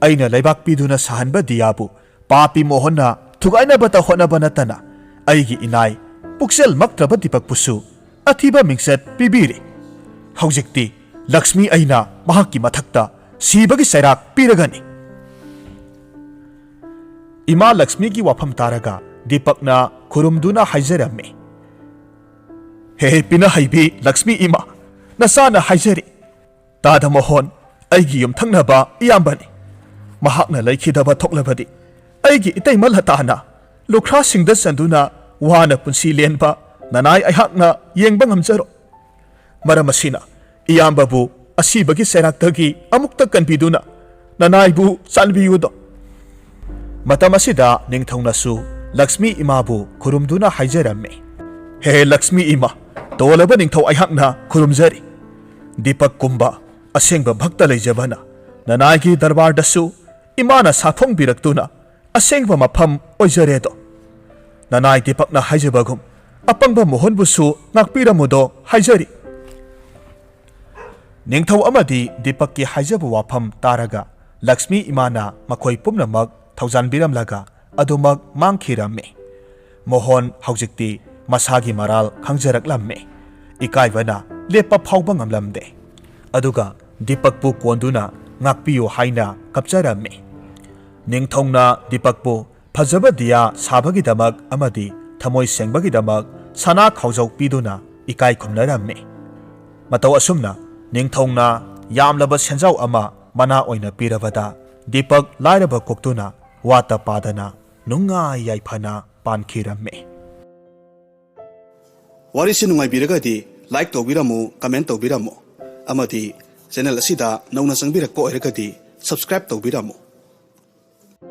ꯑꯩꯅ ꯂꯩꯕꯥꯛ ꯄꯤꯗꯨꯅ ꯁꯥꯍꯟꯕ ꯗꯤꯌꯥꯕꯨ ꯄꯥꯄꯤ ꯃꯣꯍꯟꯅ ꯊꯨꯒꯥꯏꯅꯕꯇ ꯍꯣꯠꯅꯕ ꯅꯠꯇꯅ ꯑꯩꯒꯤ ꯏꯅꯥꯏ ꯄꯨꯛꯆꯦꯜꯃꯛꯇ꯭ꯔꯕ ꯗꯤꯄꯛꯄꯨꯁꯨ ꯑꯊꯤꯕ ꯃꯤꯡꯆꯠ ꯄꯤꯕꯤꯔꯦ꯫ ꯍꯧꯖꯤꯛꯇꯤ ꯂꯛꯁꯃꯤ ꯑꯩꯅ ꯃꯍꯥꯛꯀꯤ ꯃꯊꯛꯇ ꯁꯤꯕꯒꯤ ꯆꯩꯔꯥꯛ ꯄꯤꯔꯒꯅꯤ꯫" ꯏꯃꯥ ꯂꯛꯁꯃꯤꯒꯤ ꯋꯥꯐꯝ ꯇꯥꯔꯒ ꯗꯤꯄꯛꯅ ꯈꯨꯔꯨꯝꯗꯨꯅ ꯍꯥꯏꯖꯔꯝꯃꯤ, "ꯍꯦ ꯄꯤꯅ ꯍꯩꯕꯤ ꯂꯛꯁꯃꯤ ꯏꯃꯥ, ꯅꯆꯥꯅ ꯍꯥꯏꯖꯔꯤ, ꯇꯥꯗ ꯃꯣꯍꯟ ꯑꯩꯒꯤ ꯌꯨꯝꯊꯪꯅꯕ ꯏꯌꯥꯝꯕꯅꯤ꯫ ꯃꯍꯥꯛꯅ ꯂꯩꯈꯤꯗꯕ ꯊꯣꯛꯂꯕꯗꯤ ꯑꯩꯒꯤ ꯏꯇꯩꯃ ꯂꯇꯥꯅ ꯂꯨꯈ꯭ꯔꯥꯁꯤꯡꯗ ꯆꯟꯗꯨꯅ ꯋꯥꯅ ꯄꯨꯟꯁꯤ ꯂꯦꯟꯕ ꯅꯅꯥꯏ ꯑꯩꯍꯥꯛꯅ ꯌꯦꯡꯕ ꯉꯝꯖꯔꯣꯏ꯫ ꯃꯔꯝ ꯑꯁꯤꯅ ꯏꯌꯥꯝꯕꯕꯨ ꯑꯁꯤꯕꯒꯤ ꯆꯩꯔꯥꯛꯇꯒꯤ ꯑꯃꯨꯛꯇ ꯀꯟꯕꯤꯗꯨꯅ ꯅꯅꯥꯏꯕꯨ ꯆꯥꯟꯕꯤꯌꯨꯗꯣ꯫ ꯃꯇꯝ ꯑꯁꯤꯗ ꯅꯤꯡꯊꯧꯅꯁꯨ ꯂꯛꯁꯃꯤ ꯏꯃꯥꯕꯨ ꯈꯨꯔꯨꯝꯗꯨꯅ ꯍꯥꯏꯖꯔꯝꯃꯤ, "ꯍꯦ ꯂꯛꯁꯃꯤ ꯏꯃꯥ, ꯇꯣꯜꯂꯕ ꯅꯤꯡꯊꯧ ꯑꯩꯍꯥꯛꯅ ꯈꯨꯔꯨꯝꯖꯔꯤ꯫ ꯗꯤꯄꯛꯀꯨꯝꯕ ꯑꯁꯦꯡꯕ ꯚꯛꯇ ꯂꯩꯖꯕꯅ ꯅꯅꯥꯏꯒꯤ ꯗꯔꯕꯥꯔꯗꯁꯨ ꯏꯃꯥꯅ ꯁꯥꯐꯣꯡꯕꯤꯔꯛꯇꯨꯅ ꯑꯁꯦꯡꯕ ꯃꯐꯝ ꯑꯣꯏꯖꯔꯦꯗꯣ꯫ ꯅꯅꯥꯏ ꯗꯤꯄꯛꯅ ꯍꯥꯏꯖꯕꯒꯨꯝ ꯑꯄꯪꯕ ꯃꯣꯍꯟꯕꯨꯁꯨ ꯉꯥꯛꯄꯤꯔꯝꯃꯨꯗꯣ ꯍꯥꯏꯖꯔꯤ"꯫ ꯅꯤꯡꯊꯧ ꯑꯃꯗꯤ ꯗꯤꯄꯛꯀꯤ ꯍꯥꯏꯖꯕ ꯋꯥꯐꯝ ꯇꯥꯔꯒ ꯂꯛꯁꯃꯤ ꯏꯃꯥꯅ ꯃꯈꯣꯏ ꯄꯨꯝꯅꯃꯛ ꯊꯧꯖꯥꯟꯕꯤꯔꯝꯂꯒ ꯑꯗꯨꯃꯛ ꯃꯥꯡꯈꯤꯔꯝꯃꯤ꯫ ꯃꯣꯍꯟ ꯍꯧꯖꯤꯛꯇꯤ ꯃꯁꯥꯒꯤ ꯃꯔꯥꯜ ꯈꯪꯖꯔꯛꯂꯝꯃꯤ꯫ ꯏꯀꯥꯏꯕꯅ ꯂꯦꯞꯄ ꯐꯥꯎꯕ ꯉꯝꯂꯝꯗꯦ꯫ ꯑꯗꯨꯒ ꯗꯤꯄꯛꯄꯨ ꯀꯣꯟꯗꯨꯅ ꯉꯥꯛꯄꯤꯌꯨ ꯍꯥꯏꯅ ꯀꯞꯆꯔꯝꯃꯤ꯫ ꯅꯤꯡꯊꯧꯅ ꯗꯤꯄꯛꯄꯨ ꯐꯖꯕ ꯗꯤꯌꯥ ꯁꯥꯕꯒꯤꯗꯃꯛ ꯑꯃꯗꯤ ꯊꯃꯣꯏ ꯁꯦꯡꯕꯒꯤꯗꯃꯛ ꯁꯅꯥ ꯈꯥꯎꯖꯧ ꯄꯤꯗꯨꯅ ꯏꯀꯥꯏ ꯈꯨꯝꯅꯔꯝꯃꯤ꯫ ꯃꯇꯧ ꯑꯁꯨꯝꯅ ꯅꯤꯡꯊꯧꯅ ꯌꯥꯝꯂꯕ ꯁꯦꯟꯖꯥꯎ ꯑꯃ ꯃꯅꯥ ꯑꯣꯏꯅ ꯄꯤꯔꯕꯗ ꯗꯤꯄꯛ ꯂꯥꯏꯔꯕ ꯀꯣꯛꯇꯨꯅ ꯋꯥꯠꯇ ꯄꯥꯗꯅ ꯅꯨꯡꯉꯥꯏ ꯌꯥꯏꯐꯅ ꯄꯥꯟꯈꯤꯔꯝꯃꯤ꯫ ꯋꯥꯔꯤꯁꯤ ꯅꯨꯡꯉꯥꯏꯕꯤꯔꯒꯗꯤ like ꯇꯧꯕꯤꯔꯝꯃꯨ, comment ꯇꯧꯕꯤꯔꯝꯃꯨ, ꯑꯃꯗꯤ channel ꯑꯁꯤꯗ ꯅꯧꯅ ꯆꯪꯕꯤꯔꯛꯄ ꯑꯣꯏꯔꯒꯗꯤ subscribe ꯇꯧꯕꯤꯔꯝꯃꯨ꯫